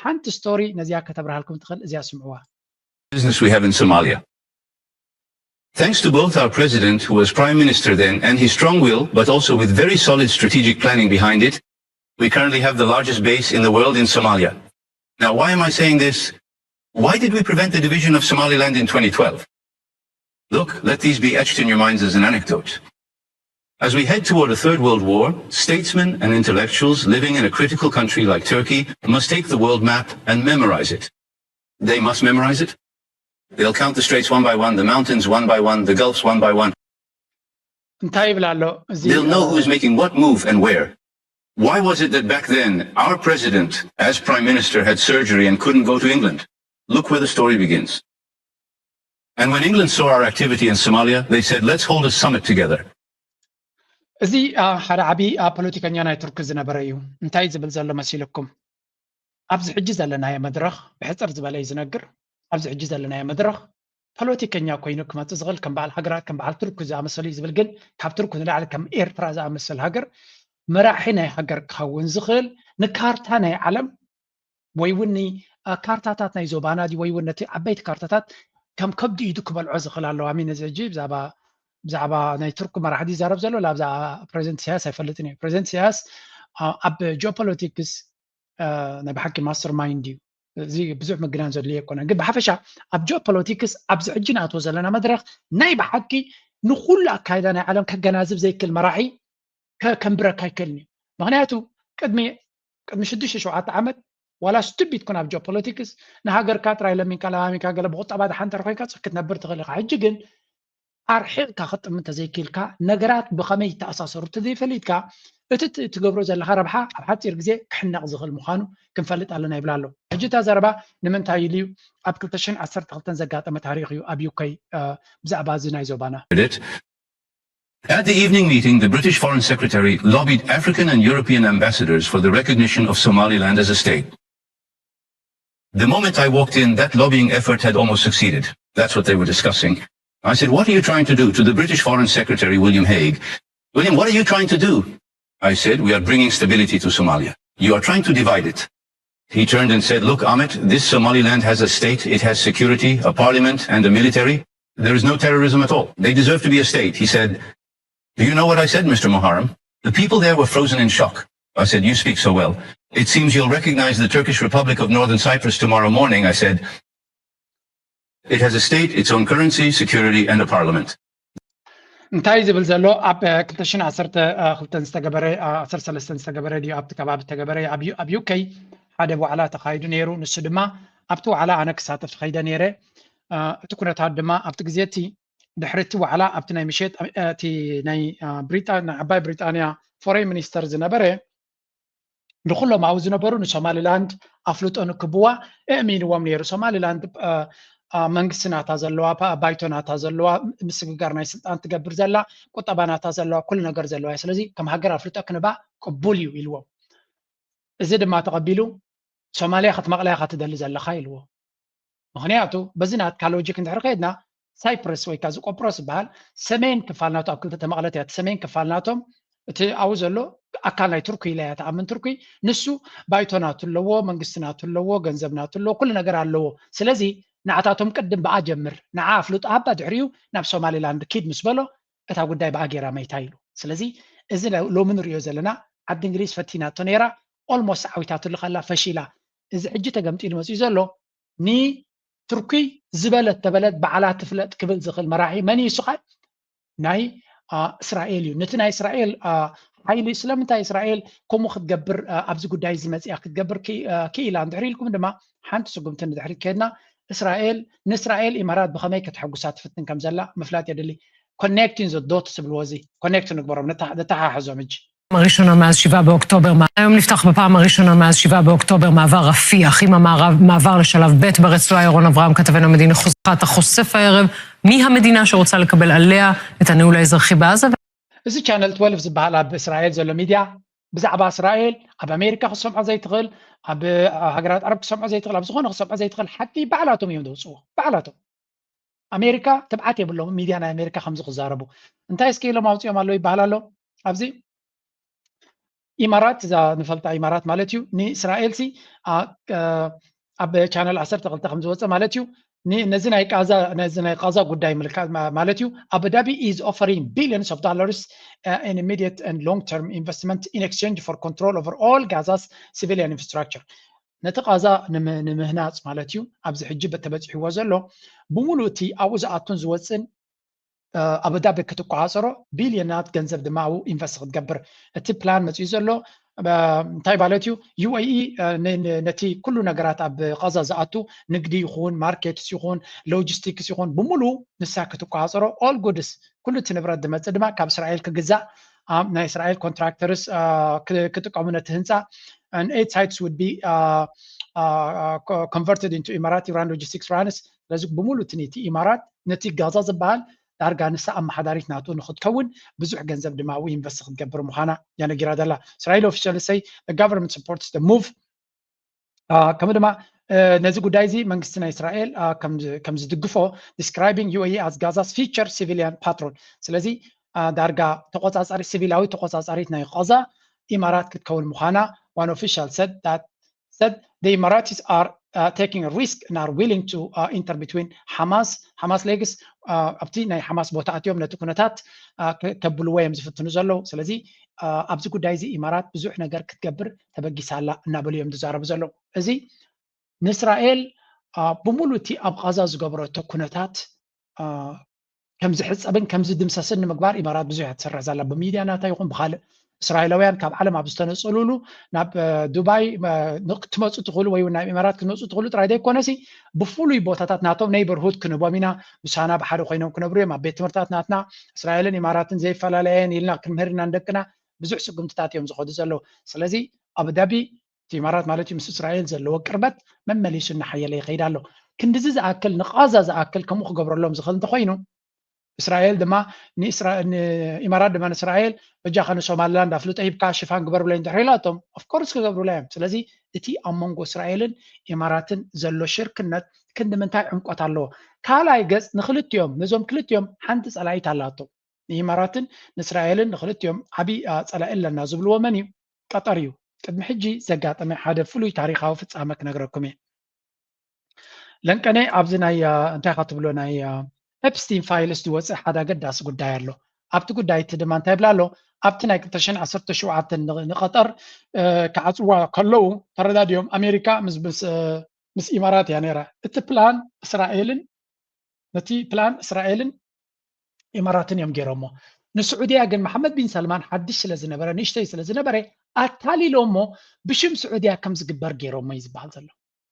ሓንቲ ስቶሪ ነዚኣ ከተብርሃልኩም ትኽእል፣ እዚኣ ስምዕዋ። Business we have in Somalia. Thanks to both our president, who was prime minister then, and his strong will, but also with very solid strategic planning behind it, we currently have the largest base in the world in Somalia. Now, why am I saying this? Why did we prevent the division of Somaliland in twenty twelve? Look, let these be etched in your minds as an anecdote. As we head toward a third world war, statesmen and intellectuals living in a critical country like Turkey must take the world map and memorize it. They must memorize it. They'll count the straits one by one, the mountains one by one, the gulfs one by one. እንታይ ይብል ኣሎ እዚ They'll know who is making what move and where. Why was it that back then our president, as prime minister, had surgery and couldn't go to England? Look where the story begins. And when England saw our activity in Somalia, they said, let's hold a summit together. እዚ ሓደ ዓብዪ ፖለቲከኛ ናይ ቱርኪ ዝነበረ እዩ። እንታይ ዝብል ዘሎ መሲልኩም? ኣብዚ ሕጂ ዘለናዮ መድረኽ ብሕፅር ዝበለ እዩ ዝነግር። ኣብዚ ሕጂ ዘለናዮ መድረኽ ፖለቲከኛ ኮይኑ ክመፅእ ዝኽእል ከም በዓል ሃገራት ከም በዓል ቱርኪ ዝኣመሰሉ እዩ ዝብል፣ ግን ካብ ቱርኪ ንላዕሊ ከም ኤርትራ ዝኣመሰል ሃገር መራሒ ናይ ሃገር ክኸውን ዝኽእል ንካርታ ናይ ዓለም ወይ እውን ካርታታት ናይ ዞባና ወይ እውን ነቲ ዓበይቲ ካርታታት ከም ከብዲ ኢዱ ክበልዖ ዝኽእል ኣለዋ። ሚን እዚ ሕጂ ብዛዕባ ብዛዕባ ናይ ቱርክ መራሕቲ ይዛረብ ዘሎ ላ ብዛዕባ ፕሬዚደንት ኢሳያስ ኣይፈልጥን እዩ። ፕሬዚደንት ኢሳያስ ኣብ ጂኦፖለቲክስ ናይ ብሓቂ ማስተር ማይንድ እዩ። እዚ ብዙሕ ምግናን ዘድልዮ ኣይኮነን። ግን ብሓፈሻ ኣብ ጂኦፖለቲክስ ኣብዚ ሕጂ ንኣትዎ ዘለና መድረኽ ናይ ብሓቂ ንኩሉ ኣካይዳ ናይ ዓለም ከገናዝብ ዘይክእል መራሒ ከንብረካ ኣይክእልን እዩ። ምክንያቱ ቅድሚ ቅድሚ ሽዱሽተ ሸውዓተ ዓመት ዋላ ስቱፒድ ኩን ኣብ ጂኦፖለቲክስ ንሃገርካ ጥራይ ለሚንካ ለማሚንካ ገለ ብቁጠባ ድሓን እንተር ኮይንካ ክትነብር ትኽእል ኢኻ። ሕጂ ግን ኣርሒቕካ ክትጥምት ተዘይክኢልካ ነገራት ብኸመይ ይተኣሳሰሩ ተዘይፈሊጥካ እቲ ትገብሮ ዘለኻ ረብሓ ኣብ ሓፂር ግዜ ክሕነቕ ዝኽእል ምዃኑ ክንፈልጥ ኣለና ይብል ኣሎ። ሕጂ እታ ዘረባ ንምንታይ ኢሉ እዩ ኣብ ክልተ ሽሕን ዓሰርተ ክልተን ዘጋጠመ ታሪኽ እዩ ኣብ ዩከይ ብዛዕባ እዚ ናይ ዞባና። At the evening meeting, the British Foreign Secretary lobbied African and European ambassadors for the recognition of Somaliland as a state. The moment I walked in, that lobbying effort had almost succeeded. That's what they were discussing. I said, what are you trying to do to the British Foreign Secretary, William Hague? William, what are you trying to do? I said, we are bringing stability to Somalia. You are trying to divide it. He turned and said, look, Ahmed, this Somaliland has a state, it has security, a parliament, and a military. There is no terrorism at all. They deserve to be a state. He said, do you know what I said, Mister Muharrem? The people there were frozen in shock. I said, you speak so well. It seems you'll recognize the Turkish Republic of Northern Cyprus tomorrow morning, I said. It has a state, its own currency, security, and a parliament. እንታይ ዝብል ዘሎ ኣብ ክልተ ሽሕን ዓሰርተ ክልተን ዝተገበረ ዓሰርተ ሰለስተን ዝተገበረ ድዩ ኣብቲ ከባቢ ዝተገበረ ኣብ ዩከይ ሓደ ዋዕላ ተኻይዱ ነይሩ። ንሱ ድማ ኣብቲ ዋዕላ ኣነ ክሳተፍ ከይደ ነይረ። እቲ ኩነታት ድማ ኣብቲ ግዜ እቲ ድሕሪ እቲ ዋዕላ ኣብቲ ናይ ምሸት እቲ ናይ ዓባይ ብሪጣንያ ፎሬን ሚኒስተር ዝነበረ ንኩሎም ኣብኡ ዝነበሩ ንሶማሊላንድ ኣፍልጦ ንክብዋ እእሚንዎም ነይሩ። ሶማሊላንድ መንግስቲ ናታ ዘለዋ፣ ባይቶ ናታ ዘለዋ፣ ምስግጋር ናይ ስልጣን ትገብር ዘላ፣ ቁጠባ ናታ ዘለዋ፣ ኩሉ ነገር ዘለዋ። ስለዚ ከም ሃገር ኣፍልጦ ክንባ ቅቡል እዩ ኢልዎም። እዚ ድማ ተቐቢሉ ሶማልያ ክትመቕላ ኢኻ ትደሊ ዘለኻ ኢልዎ። ምክንያቱ በዚ ናትካ ሎጂክ እንድሕር ከይድና ሳይፕረስ ወይ ከዓ እዚ ቆጵሮስ ዝበሃል ሰሜን ክፋል ናቱ ኣብ ክልተ ተመቕለት እያ። እቲ ሰሜን ክፋል ናቶም እቲ ኣብኡ ዘሎ ኣካል ናይ ቱርኪ ኢላ እያ ትኣምን ቱርኪ። ንሱ ባይቶ ናቱ ኣለዎ፣ መንግስቲ ናቱ ኣለዎ፣ ገንዘብ ናቱ ኣለዎ፣ ኩሉ ነገር ኣለዎ። ስለዚ ንዓታቶም ቅድም ብኣ ጀምር፣ ንዓ ኣፍልጦ ሃባ፣ ድሕሪኡ ናብ ሶማሊላንድ ኪድ ምስ በሎ እታ ጉዳይ ብኣ ገይራ መይታ ኢሉ። ስለዚ እዚ ሎሚ ንሪኦ ዘለና ዓዲ እንግሊዝ ፈቲናቶ ነይራ፣ ኦልሞስት ዓዊታትሉ ከላ ፈሺላ። እዚ ሕጂ ተገምጢሉ መፂኡ ዘሎ ንቱርኪ ዝበለት ተበለት ባዕላ ትፍለጥ ክብል ዝኽእል መራሒ መን እዩ? እሱ ኸ ናይ እስራኤል እዩ። ነቲ ናይ እስራኤል ሓይሊ ስለምንታይ እስራኤል ከምኡ ክትገብር ኣብዚ ጉዳይ እዚ መፂኣ ክትገብር ክኢላ እንድሕር ኢልኩም ድማ ሓንቲ ስጉምቲ ንድሕሪት ከድና እስራኤል ንእስራኤል ኢማራት ብኸመይ ከተሐጉሳ ትፍትን ከም ዘላ ምፍላጥ የድሊ። ኮኔክቲንግ ዘ ዶትስ ዝብልዎ እዚ ኮኔክት ንግበሮም፣ ነተሓሕዞም። ሕጂ הראשונה מאז שבעה באוקטובר. היום נפתח בפעם הראשונה מאז שבעה באוקטובר מעבר רפיח עם המעבר לשלב ב' ברצועה. ירון אברהם כתבנו המדיני חוזר. אתה חושף הערב מי המדינה שרוצה לקבל עליה את הניהול האזרחי בעזה. እዚ ቻነል ትወልፍ ዝበሃል ኣብ እስራኤል ዘሎ ሚድያ ብዛዕባ እስራኤል ኣብ ኣሜሪካ ክሰምዖ ዘይትኽእል፣ ኣብ ሃገራት ዓረብ ክሰምዖ ዘይትኽእል፣ ኣብ ዝኾነ ክሰምዖ ዘይትኽእል ሓቂ ባዕላቶም እዮም ዘውፅዎ። ባዕላቶም ኣሜሪካ ትብዓት የብሎም ሚድያ ናይ ኣሜሪካ ከምዚ ክዛረቡ። እንታይ እስኪ ኢሎም ኣውፅኦም ኣለዉ ይበሃል ኣሎ ኣብዚ ኢማራት፣ እዛ ንፈልጣ ኢማራት ማለት እዩ። ንእስራኤል ሲ ኣብ ቻነል ዓሰርተ ክልተ ከም ዝወፀ ማለት እዩ። ነዚ ናይ ቃዛ ነዚ ናይ ቃዛ ጉዳይ ምልካት ማለት እዩ። Abu Dhabi is offering billions of dollars in immediate and long term investment in exchange for control over all Gaza's civilian infrastructure። ነቲ ቃዛ ንምህናፅ ማለት እዩ። ኣብዚ ሕጂ ተበፂሕዎ ዘሎ ብምሉእ እቲ ኣብኡ ዝኣቱን ዝወፅን ኣቡዳቢ ክትቆፃፀሮ ቢልዮናት ገንዘብ ድማ ኣብኡ ኢንቨስት ክትገብር እቲ ፕላን መፅኡ ዘሎ። እንታይ ማለት እዩ? ዩ ኤ ኢ ነቲ ኩሉ ነገራት ኣብ ቃዛ ዝኣቱ ንግዲ ይኹን ማርኬትስ ይኹን ሎጂስቲክስ ይኹን ብምሉእ ንሳ ክትቆፃፀሮ፣ ኦል ጉድስ፣ ኩሉ እቲ ንብረት ዝመፅእ ድማ ካብ እስራኤል ክግዛእ፣ ናይ እስራኤል ኮንትራክተርስ ክጥቀሙ ነቲ ህንፃ። And eight sites would be converted into ኢማራት ኢራን ሎጂስቲክስ ራንስ። ስለዚ ብምሉእ እቲ ነቲ ኢማራት ነቲ ጋዛ ዝበሃል ዳርጋ ንሳ ኣመሓዳሪት ናቱ ንክትከውን ብዙሕ ገንዘብ ድማ ኣብኡ ኢንቨስት ክትገብር ምዃና እያ ነጊራ ዘላ። እስራኤል ኦፊሻል ሰይ government supports the move። ከምኡ ድማ ነዚ ጉዳይ እዚ መንግስቲ ናይ እስራኤል ከም ዝድግፎ describing ዩ ኤ ኢ as Gaza's future civilian patron። ስለዚ ዳርጋ ተቆፃፃሪ ሲቪላዊ ተቆፃፃሪት ናይ ቃዛ ኢማራት ክትከውን ምዃና one official said that said the Emiratis are uh, taking a risk and are willing to uh, enter between ሓማስ ሓማስ ሌግስ ኣብቲ ናይ ሓማስ ቦታ ኣትዮም ነቲ ኩነታት ከብልዎ እዮም ዝፍትኑ ዘለዉ። ስለዚ ኣብዚ ጉዳይ እዚ ኢማራት ብዙሕ ነገር ክትገብር ተበጊሳ ኣላ እናበሉ እዮም ዝዛረቡ ዘለዉ። እዚ ንእስራኤል ብምሉእ እቲ ኣብ ቃዛ ዝገበረቶ ኩነታት ከም ዝሕፀብን ከም ዝድምሰስን ንምግባር ኢማራት ብዙሕ እያ ትሰርሕ ዘላ። ብሚድያ ናታ ይኹን ብካልእ እስራኤላውያን ካብ ዓለም ኣብ ዝተነፀሉሉ ናብ ዱባይ ክትመፁ ትኽእሉ ወይ ናብ ኢማራት ክትመፁ ትኽእሉ ጥራይ ዘይኮነሲ ብፍሉይ ቦታታት ናቶም ኔይበርሁድ ክንህቦም ኢና፣ ምሳና ብሓደ ኮይኖም ክነብሩ እዮም፣ ኣብ ቤት ትምህርታት ናትና እስራኤልን ኢማራትን ዘይፈላለየን ኢልና ክንምህር ኢና ንደቅና። ብዙሕ ስጉምትታት እዮም ዝኸዱ ዘለዉ። ስለዚ ኣቡዳቢ እቲ ኢማራት ማለት እዩ ምስ እስራኤል ዘለዎ ቅርበት መመሊሱ እናሓየለ ይኸይድ ኣሎ። ክንድዚ ዝኣክል ንቓዛ ዝኣክል ከምኡ ክገብረሎም ዝኽእል እንተኾይኑ እስራኤል ድማ ንኢማራት ድማ ንእስራኤል በጃኻ ንሶማሊላንድ ኣፍልጦ ሂብካ ሽፋን ግበርብለይ እንድሕር ኢላቶም ኦፍኮርስ ክገብሩላ እዮም። ስለዚ እቲ ኣብ መንጎ እስራኤልን ኢማራትን ዘሎ ሽርክነት ክንዲ ምንታይ ዕምቆት ኣለዎ? ካልኣይ ገፅ ንክልቲኦም ነዞም ክልቲኦም ሓንቲ ፀላኢት ኣላቶም። ንኢማራትን ንእስራኤልን ንክልቲኦም ዓብዪ ፀላኢ ኣለና ዝብልዎ መን እዩ? ቀጠር እዩ። ቅድሚ ሕጂ ዘጋጠመ ሓደ ፍሉይ ታሪኻዊ ፍጻመ ክነግረኩም እየ። ለንቀነ ኣብዚ ናይ እንታይ ካ ትብሎ ናይ ኤፕስቲን ፋይልስ ዝወፅእ ሓደ ኣገዳሲ ጉዳይ ኣሎ። ኣብቲ ጉዳይ እቲ ድማ እንታይ ይብላ ኣሎ? ኣብቲ ናይ ክልተ ሽሕን ዓሰርተ ሸውዓተን ንቐጠር ክዓፅዋ ከለዉ ተረዳድዮም ኣሜሪካ ምስ ኢማራት እያ ነይራ። እቲ ፕላን እስራኤልን ነቲ ፕላን እስራኤልን ኢማራትን እዮም ገይሮሞ። ንስዑድያ ግን መሓመድ ቢን ሰልማን ሓድሽ ስለ ዝነበረ ንእሽተይ ስለ ዝነበረ ኣታሊሎሞ ብሽም ስዑድያ ከም ዝግበር ገይሮሞ እዩ ዝበሃል ዘሎ።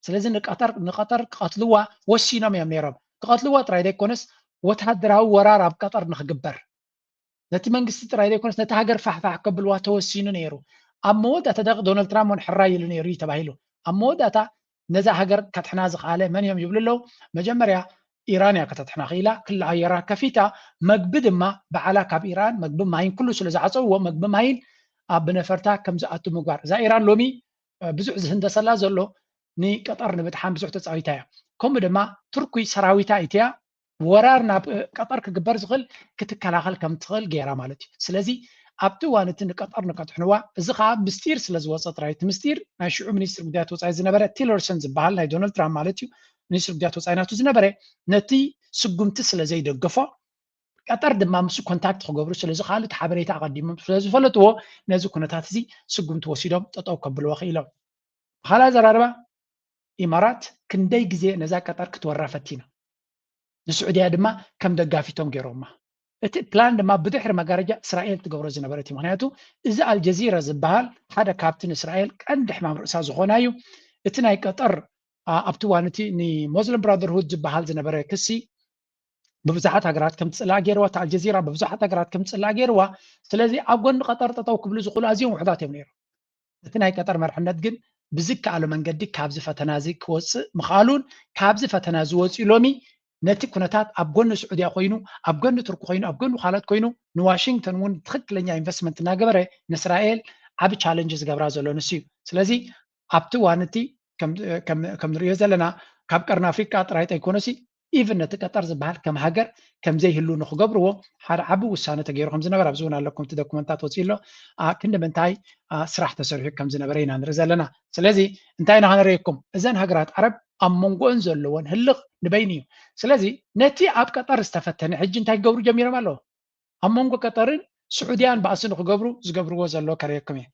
ስለዚ ንቀጠር ንቀጠር ክቐትልዋ ወሲኖም እዮም ነይሮም። ክቐትልዋ ጥራይ ዘይኮነስ ወታደራዊ ወራር ኣብ ቀጠር ንክግበር፣ ነቲ መንግስቲ ጥራይ ዘይኮነስ ነቲ ሃገር ፋሕፋሕ ከብልዋ ተወሲኑ ነይሩ። ኣብ መወዳእታ ደቂ ዶናልድ ትራምፕ እውን ሕራይ ኢሉ ነይሩ እዩ ተባሂሉ። ኣብ መወዳእታ ነዛ ሃገር ከድሕና ዝኸኣለ መን እዮም ይብሉ ኣለዉ። መጀመርያ ኢራን እያ ከተድሕና ክኢላ፣ ክሊ ኣየራ ከፊታ፣ መግቢ ድማ በዓላ ካብ ኢራን መግቢ ማይን ኩሉ ስለ ዝዓፀውዎ፣ መግቢ ማይን ኣብ ብነፈርታ ከም ዝኣቱ ምግባር። እዛ ኢራን ሎሚ ብዙሕ ዝህንደሰላ ዘሎ ንቀጠር ንምድሓን ብዙሕ ተፃዊታ እያ። ከምኡ ድማ ቱርኪ ሰራዊታ ኢትያ ወራር ናብ ቀጠር ክግበር ዝኽእል ክትከላኸል ከም ትኽእል ገይራ ማለት እዩ። ስለዚ ኣብቲ እዋን እቲ ንቀጠር ንከትሕንዋ፣ እዚ ከዓ ምስጢር ስለ ዝወፀ ጥራይ፣ እቲ ምስጢር ናይ ሽዑ ሚኒስትር ጉዳያት ወፃኢ ዝነበረ ቲለርሰን ዝበሃል ናይ ዶናልድ ትራምፕ ማለት እዩ፣ ሚኒስትር ጉዳያት ወፃኢ ናቱ ዝነበረ፣ ነቲ ስጉምቲ ስለ ዘይደገፎ፣ ቀጠር ድማ ምስ ኮንታክት ክገብሩ ስለ ዝኽኣሉ፣ እቲ ሓበሬታ ኣቐዲሞም ስለ ዝፈለጥዎ፣ ነዚ ኩነታት እዚ ስጉምቲ ወሲዶም ጠጠው ከብልዎ ክኢሎም። ብኻልእ ኣዘራርባ፣ ኢማራት ክንደይ ግዜ ነዛ ቀጠር ክትወራ ፈቲና፣ ንስዑድያ ድማ ከም ደጋፊቶም ገይሮማ። እቲ ፕላን ድማ ብድሕሪ መጋረጃ እስራኤል ትገብሮ ዝነበረት እዩ። ምክንያቱ እዚ ኣልጀዚራ ዝበሃል ሓደ ካብቲ ንእስራኤል ቀንዲ ሕማም ርእሳ ዝኾና እዩ። እቲ ናይ ቀጠር ኣብቲ እዋን እቲ ንሞስሊም ብራደርሁድ ዝበሃል ዝነበረ ክሲ ብብዙሓት ሃገራት ከም ትፅላእ ገይርዋ፣ እቲ ኣልጀዚራ ብብዙሓት ሃገራት ከም ትፅላእ ገይርዋ። ስለዚ ኣብ ጎኒ ቀጠር ጠጠው ክብሉ ዝኽእሉ ኣዝዮም ውሑዳት እዮም ነይሮም። እቲ ናይ ቀጠር መርሕነት ግን ብዝከኣሎ መንገዲ ካብዚ ፈተና እዚ ክወፅእ ምኽኣሉን ካብዚ ፈተና ዝወፅኡ ሎሚ ነቲ ኩነታት ኣብ ጎኒ ስዑድያ ኮይኑ፣ ኣብ ጎኒ ቱርኪ ኮይኑ፣ ኣብ ጎኒ ካልኦት ኮይኑ ንዋሽንግተን እውን ትኽክለኛ ኢንቨስትመንት እናገበረ ንእስራኤል ዓቢ ቻለንጅ ዝገብራ ዘሎ ንሱ እዩ። ስለዚ ኣብቲ እዋን እቲ ከም ንሪኦ ዘለና ካብ ቀርኒ ኣፍሪቃ ጥራይ ጠይኮነሲ ኢቭን ነቲ ቀጠር ዝበሃል ከም ሃገር ከም ዘይህሉ ንክገብርዎ ሓደ ዓቢ ውሳነ ተገይሩ ከም ዝነበረ ኣብዚ እውን ኣለኩም እቲ ዶኩመንታት ወፂኡ ኣሎ። ክንዲ ምንታይ ስራሕ ተሰሪሑ ከም ዝነበረ ኢና ንርኢ ዘለና። ስለዚ እንታይ ኢና ክንርእየኩም? እዘን ሃገራት ዓረብ ኣብ መንጎኦን ዘለወን ህልኽ ንበይኑ እዩ። ስለዚ ነቲ ኣብ ቀጠር ዝተፈተነ ሕጂ እንታይ ክገብሩ ጀሚሮም ኣለዉ? ኣብ መንጎ ቀጠርን ስዑድያን ባእሲ ንክገብሩ ዝገብርዎ ዘሎ ከርእየኩም እየ።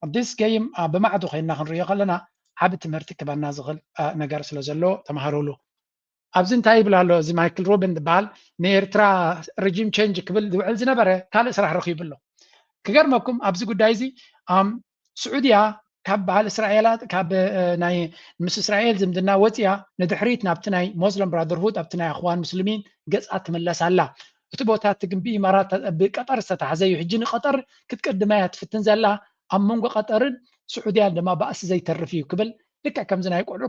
ኣዲስ ገይም ብማዕዱ ኮይንና ክንርእዮ ከለና ዓቢ ትምህርቲ ክበና ዝኽእል ነገር ስለ ዘሎ ተምሃሩሉ። ኣብዚ እንታይ ይብል ኣሎ? እዚ ማይክል ሩብን ዝበሃል ንኤርትራ ሪጂም ቼንጅ ክብል ዝውዕል ዝነበረ ካልእ ስራሕ ረኺቡ ኣሎ። ክገርመኩም ኣብዚ ጉዳይ እዚ ስዑድያ ካብ በዓል እስራኤላት ካብ ናይ ምስ እስራኤል ዝምድና ወፂያ ንድሕሪት ናብቲ ናይ ሞስለም ብራደርሁድ ኣብቲ ናይ ኣኽዋን ሙስሊሚን ገፃ ትምለስ ኣላ። እቲ ቦታ እቲ ግን ብኢማራት ብቀጠር ዝተታሕዘ እዩ። ሕጂ ንቀጠር ክትቅድማ እያ ትፍትን ዘላ። ኣብ መንጎ ቀጠርን ስዑድያን ድማ ባእሲ ዘይተርፍ እዩ ክብል ልክዕ ከምዚ ናይ ቆልዑ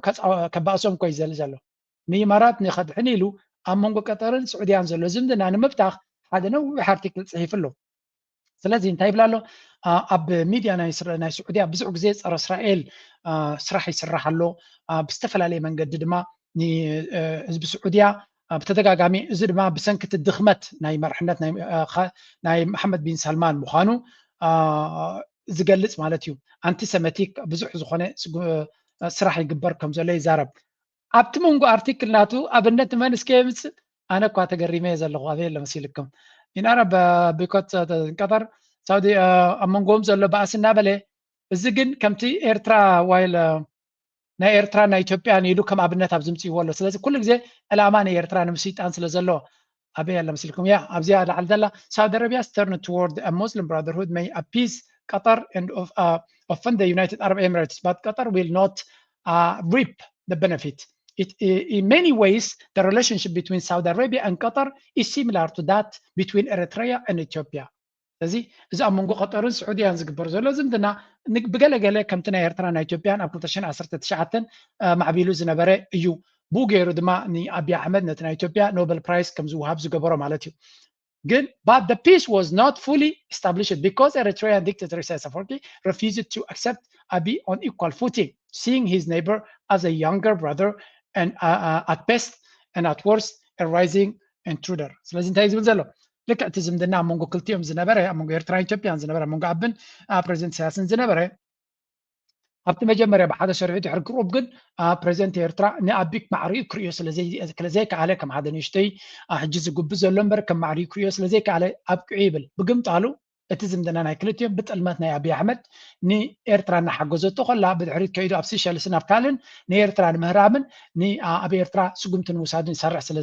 ከባእሶም ኮይ ዘል ዘሎ ንኢማራት ንኸድሕን ኢሉ ኣብ መንጎ ቀጠርን ስዑድያን ዘሎ ዝምድና ንምብታኽ ሓደ ነዊሕ ኣርቲክል ፅሒፉ ኣሎ። ስለዚ እንታይ ይብላ ኣሎ? ኣብ ሚድያ ናይ ስዑድያ ብዙሕ ግዜ ፀረ እስራኤል ስራሕ ይስራሕ ኣሎ። ብዝተፈላለየ መንገዲ ድማ ንህዝቢ ስዑድያ ብተደጋጋሚ፣ እዚ ድማ ብሰንኪ እቲ ድኽመት ናይ መርሕነት ናይ መሓመድ ቢን ሳልማን ምዃኑ ዝገልፅ ማለት እዩ። ኣንቲሰሜቲክ ብዙሕ ዝኾነ ስራሕ ይግበር ከም ዘሎ ይዛረብ። ኣብቲ መንጎ ኣርቲክል ናቱ ኣብነት መን እስከ የምፅእ? ኣነ እኳ ተገሪመ እየ ዘለኹ። ኣበይ ኣሎ መሲልኩም? ኢን ኣረብ ቢኮት ቀጠር ሳውዲ ኣብ መንጎኦም ዘሎ ባእሲ እናበለ፣ እዚ ግን ከምቲ ኤርትራ ዋይል ናይ ኤርትራ ናይ ኢትዮጵያን ኢሉ ከም ኣብነት ኣብ ዝምፅእዎ ኣሎ። ስለዚ ኩሉ ግዜ ዕላማ ናይ ኤርትራ ንምስይጣን ስለ ዘሎ ኣበይ ኣለ መሲልኩም? ያ ኣብዚኣ ላዕሊ ዘላ ሳውዲ ኣረቢያ turn toward a Muslim Brotherhood may appease Qatar and of uh, offend the United Arab Emirates, but Qatar will not uh, reap the benefit. It, in many ways, the relationship between Saudi Arabia and Qatar is similar to that between Eritrea and Ethiopia. ስለዚ እዚ ኣብ መንጎ ቀጠርን ስዑድያን ዝግበር ዘሎ ዝምድና ብገለገለ ከምቲ ናይ ኤርትራ ናይ ኢትዮጵያን ኣብ ክልተ ሽሕን ዓሰርተ ትሽዓተን ማዕቢሉ ዝነበረ እዩ። ብኡ ገይሩ ድማ ንኣብይ ኣሕመድ ነቲ ናይ ኢትዮጵያ ኖበል ፕራይስ ከም ዝወሃብ ዝገበሮ ማለት እዩ። ግን but the peace was not fully established because Eritrean dictator Isaias Afwerki refused to accept Abiy on equal footing, seeing his neighbor as a younger brother and uh, uh, at best and at worst a rising intruder. ስለዚ እንታይ ዝብል ዘሎ ልክዕ እቲ ዝምድና ኣብ መንጎ ክልቲኦም ዝነበረ ኣብ መንጎ ኤርትራን ኢትዮጵያን ዝነበረ ኣብ መንጎ ኣብን ፕሬዚደንት ኢሳያስን ዝነበረ ኣብቲ መጀመርያ ብሓደ ሰሪሑ ድሕሪ ቅሩብ ግን ፕሬዚደንት ኤርትራ ንኣቢክ ማዕሪኡ ክርእዮ ስለዘይከኣለ ከም ሓደ ንእሽተይ ሕጂ ዝጉቢ ዘሎ እምበር ከም ማዕሪኡ ክርእዮ ስለዘይከኣለ ኣብቅዑ ይብል። ብግምጣሉ እቲ ዝምድና ናይ ክልቲኦም ብጥልመት ናይ ኣብይ ኣሕመድ ንኤርትራ እናሓገዘቶ ከላ ብድሕሪት ከይዱ ኣብ ሲሸልስን ኣብ ካልእን ንኤርትራ ንምህራምን ኣብ ኤርትራ ስጉምቲ ንምውሳድን ይሰርሕ ስለ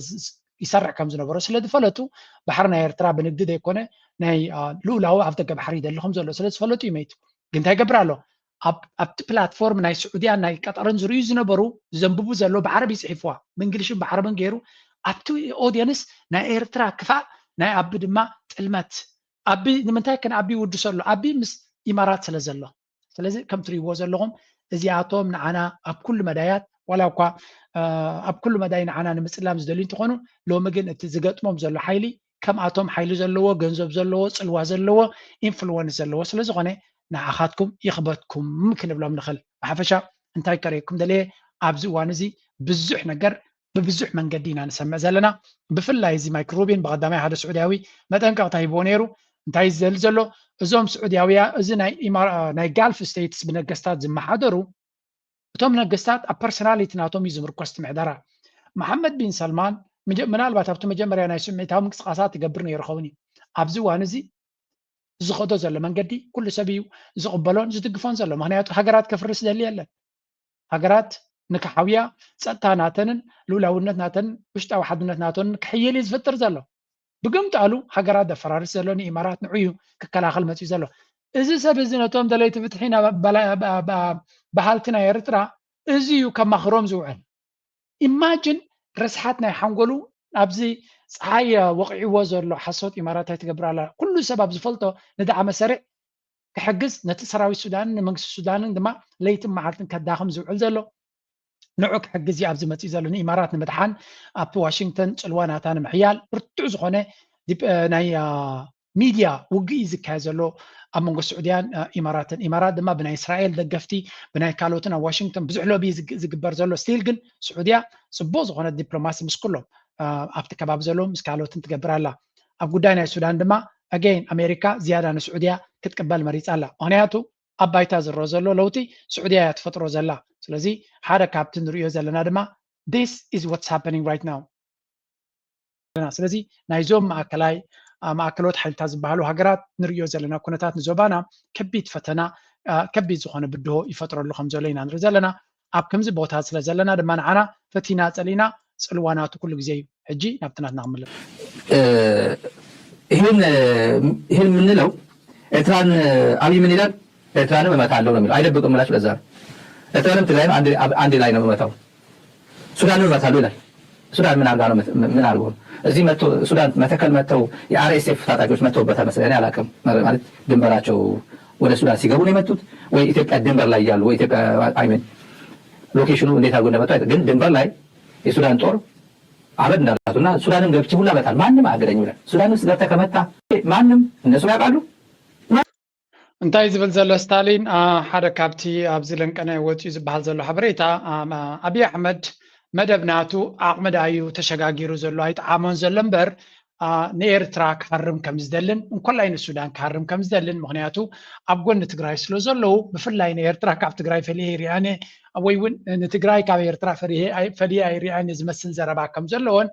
ይሰርሕ ከም ዝነበሮ ስለ ዝፈለጡ ባሕሪ ናይ ኤርትራ ብንግዲ ዘይኮነ ናይ ልኡላዊ ኣፍደገ ባሕሪ ይደሊ ከም ዘሎ ስለ ዝፈለጡ እዩ መይቱ። ግን እንታይ ይገብር ኣሎ? ኣብቲ ፕላትፎርም ናይ ስዑድያን ናይ ቀጠርን ዝርእዩ ዝነበሩ ዘንብቡ ዘሎ ብዓረብ ይፅሒፍዋ ብእንግሊሽን ብዓረብን ገይሩ ኣብቲ ኦድየንስ ናይ ኤርትራ ክፋእ፣ ናይ ኣቢ ድማ ጥልመት። ኣቢ ንምንታይ ከን ኣቢ ይውድሶ ኣሎ? ኣቢ ምስ ኢማራት ስለ ዘሎ። ስለዚ ከም ትሪእዎ ዘለኹም እዚኣቶም ንዓና ኣብ ኩሉ መዳያት ዋላ እኳ ኣብ ኩሉ መዳይ ንዓና ንምፅላም ዝደልዩ እንትኾኑ፣ ሎሚ ግን እቲ ዝገጥሞም ዘሎ ሓይሊ ከምኣቶም ሓይሊ ዘለዎ፣ ገንዘብ ዘለዎ፣ ፅልዋ ዘለዎ፣ ኢንፍሉወንስ ዘለዎ ስለ ዝኾነ ንዓኻትኩም ይኽበትኩም ክንብሎም ንኽእል። ብሓፈሻ እንታይ ከርእየኩም ደለየ፣ ኣብዚ እዋን እዚ ብዙሕ ነገር ብብዙሕ መንገዲ ኢና ንሰምዕ ዘለና። ብፍላይ እዚ ማይክ ሩቢን ብቐዳማይ ሓደ ስዑድያዊ መጠንቀቕታ ሂብዎ ነይሩ። እንታይ ዝዘል ዘሎ እዞም ስዑድያውያ እዚ ናይ ጋልፍ ስቴትስ ብነገስታት ዝመሓደሩ እቶም ነገስታት ኣብ ፐርሶናሊቲ ናቶም እዩ ዝምርኮስ እቲ ምሕደራ። መሓመድ ቢን ሰልማን ምናልባት ኣብቲ መጀመርያ ናይ ስምዒታዊ ምንቅስቃሳት ይገብር ነይሩ ኸውን እዩ። ኣብዚ እዋን እዚ ዝኸዶ ዘሎ መንገዲ ኩሉ ሰብ እዩ ዝቕበሎን ዝድግፎን ዘሎ። ምክንያቱ ሃገራት ከፍርስ ደሊ የለን። ሃገራት ንክሓውያ ጸጥታ ናተንን ልኡላውነት ናተንን ውሽጣዊ ሓድነት ናተንን ክሕይል እዩ ዝፍጥር ዘሎ። ብግምጣሉ ሃገራት ደፈራርስ ዘሎ ንኢማራት ንዑ እዩ ክከላኸል መፅዩ ዘሎ። እዚ ሰብ እዚ ነቶም ደለይቲ ፍትሒ በሃልቲ ናይ ኤርትራ እዚ እዩ ከማኽሮም ዝውዕል። ኢማጅን ርስሓት ናይ ሓንጎሉ ኣብዚ ፀሓይ ወቂዕዎ ዘሎ ሓሶት ኢማራት ኣይትገብር ኣላ። ኩሉ ሰብ ኣብ ዝፈልጦ ንደዓ መሰሪዕ ክሕግዝ ነቲ ሰራዊት ሱዳንን ንመንግስቲ ሱዳንን ድማ ለይትን መዓልትን ከዳኽም ዝውዕል ዘሎ ንዑ ክሕግዝ እዩ ኣብዚ መፅኡ ዘሎ ንኢማራት ንምድሓን ኣብቲ ዋሽንግተን ፅልዋ ናታ ንምሕያል ብርቱዕ ዝኾነ ናይ ሚድያ ውግእ እዩ ዝካየድ ዘሎ ኣብ መንጎ ስዑድያን ኢማራትን። ኢማራት ድማ ብናይ እስራኤል ደገፍቲ ብናይ ካልኦትን ኣብ ዋሽንግተን ብዙሕ ሎቢ ዝግበር ዘሎ ስቲል ግን ስዑድያ ፅቡቅ ዝኾነ ዲፕሎማሲ ምስ ኩሎም ኣብቲ ከባቢ ዘለዉ ምስ ካልኦትን ትገብር ኣላ። ኣብ ጉዳይ ናይ ሱዳን ድማ ኣገይን ኣሜሪካ ዝያዳ ንስዑድያ ክትቅበል መሪፃ ኣላ። ምክንያቱ ኣብ ባይታ ዝረኦ ዘሎ ለውጢ ስዑድያ እያ ትፈጥሮ ዘላ። ስለዚ ሓደ ካብቲ ንሪኦ ዘለና ድማ this is what's happening right now። ስለዚ ናይዞም ማእከላይ ማእከሎት ሓይልታት ዝበሃሉ ሃገራት ንሪኦ ዘለና ኩነታት ንዞባና ከቢድ ፈተና ከቢድ ዝኾነ ብድሆ ይፈጥረሉ ከም ዘሎ ኢና ንርኢ ዘለና። ኣብ ከምዚ ቦታ ስለ ዘለና ድማ ንዓና ፈቲና ጸሊና ጽልዋ ናቱ ኩሉ ግዜ እዩ። ሕጂ ናብቲ ናትና ክምለስ። ይህን ይህን የምንለው ኤርትራን አብይ ምን ይላል? ኤርትራንም እመታለሁ ነው የሚለው። አይደብቅም ምላሽ ለዛ ነው። ኤርትራንም ትግራይም አንድ አንድ ላይ ነው የምመታው። ሱዳንም እመታለሁ ይላል። ሱዳን ምን አድርጋ ነው ምን አድርጎ ነው እዚህ መጥቶ ሱዳን መተከል መጥተው የአርኤስኤፍ ታጣቂዎች መጥተውበታል መሰለኝ። እኔ አላውቅም ማለት ድንበራቸው ወደ ሱዳን ሲገቡ ነው የመጡት ወይ ኢትዮጵያ ድንበር ላይ እያሉ ወይ ኢትዮጵያ አይ ሚን ሎኬሽኑ እንዴት አድርጎ እንደመጡ ግን ድንበር ላይ የሱዳን ጦር አበድ እንዳላቱ እና ሱዳንም ገብቼ ሁላ እመታለሁ ማንም አያግደኝም ይላል። ሱዳን ውስጥ ገብተህ ከመታ ማንም እነሱ ያውቃሉ። እንታይ ዝብል ዘሎ ስታሊን ሓደ ካብቲ ኣብዚ ለንቀነ ወፂኡ ዝበሃል ዘሎ ሓበሬታ ኣብይ ኣሕመድ መደብ ናቱ ዓቕሚ ዳዩ ተሸጋጊሩ ዘሎ ኣይጠዓሞን ዘሎ እምበር ንኤርትራ ክሃርም ከም ዝደልን እንኮላይ ንሱዳን ክሃርም ከም ዝደልን ምክንያቱ ኣብ ጎኒ ትግራይ ስለ ዘለዉ ብፍላይ ንኤርትራ ካብ ትግራይ ፈሊየ ይሪኣነ ወይ እውን ንትግራይ ካብ ኤርትራ ፈሊየ ኣይሪኣነ ዝመስል ዘረባ ከም ዘለዎን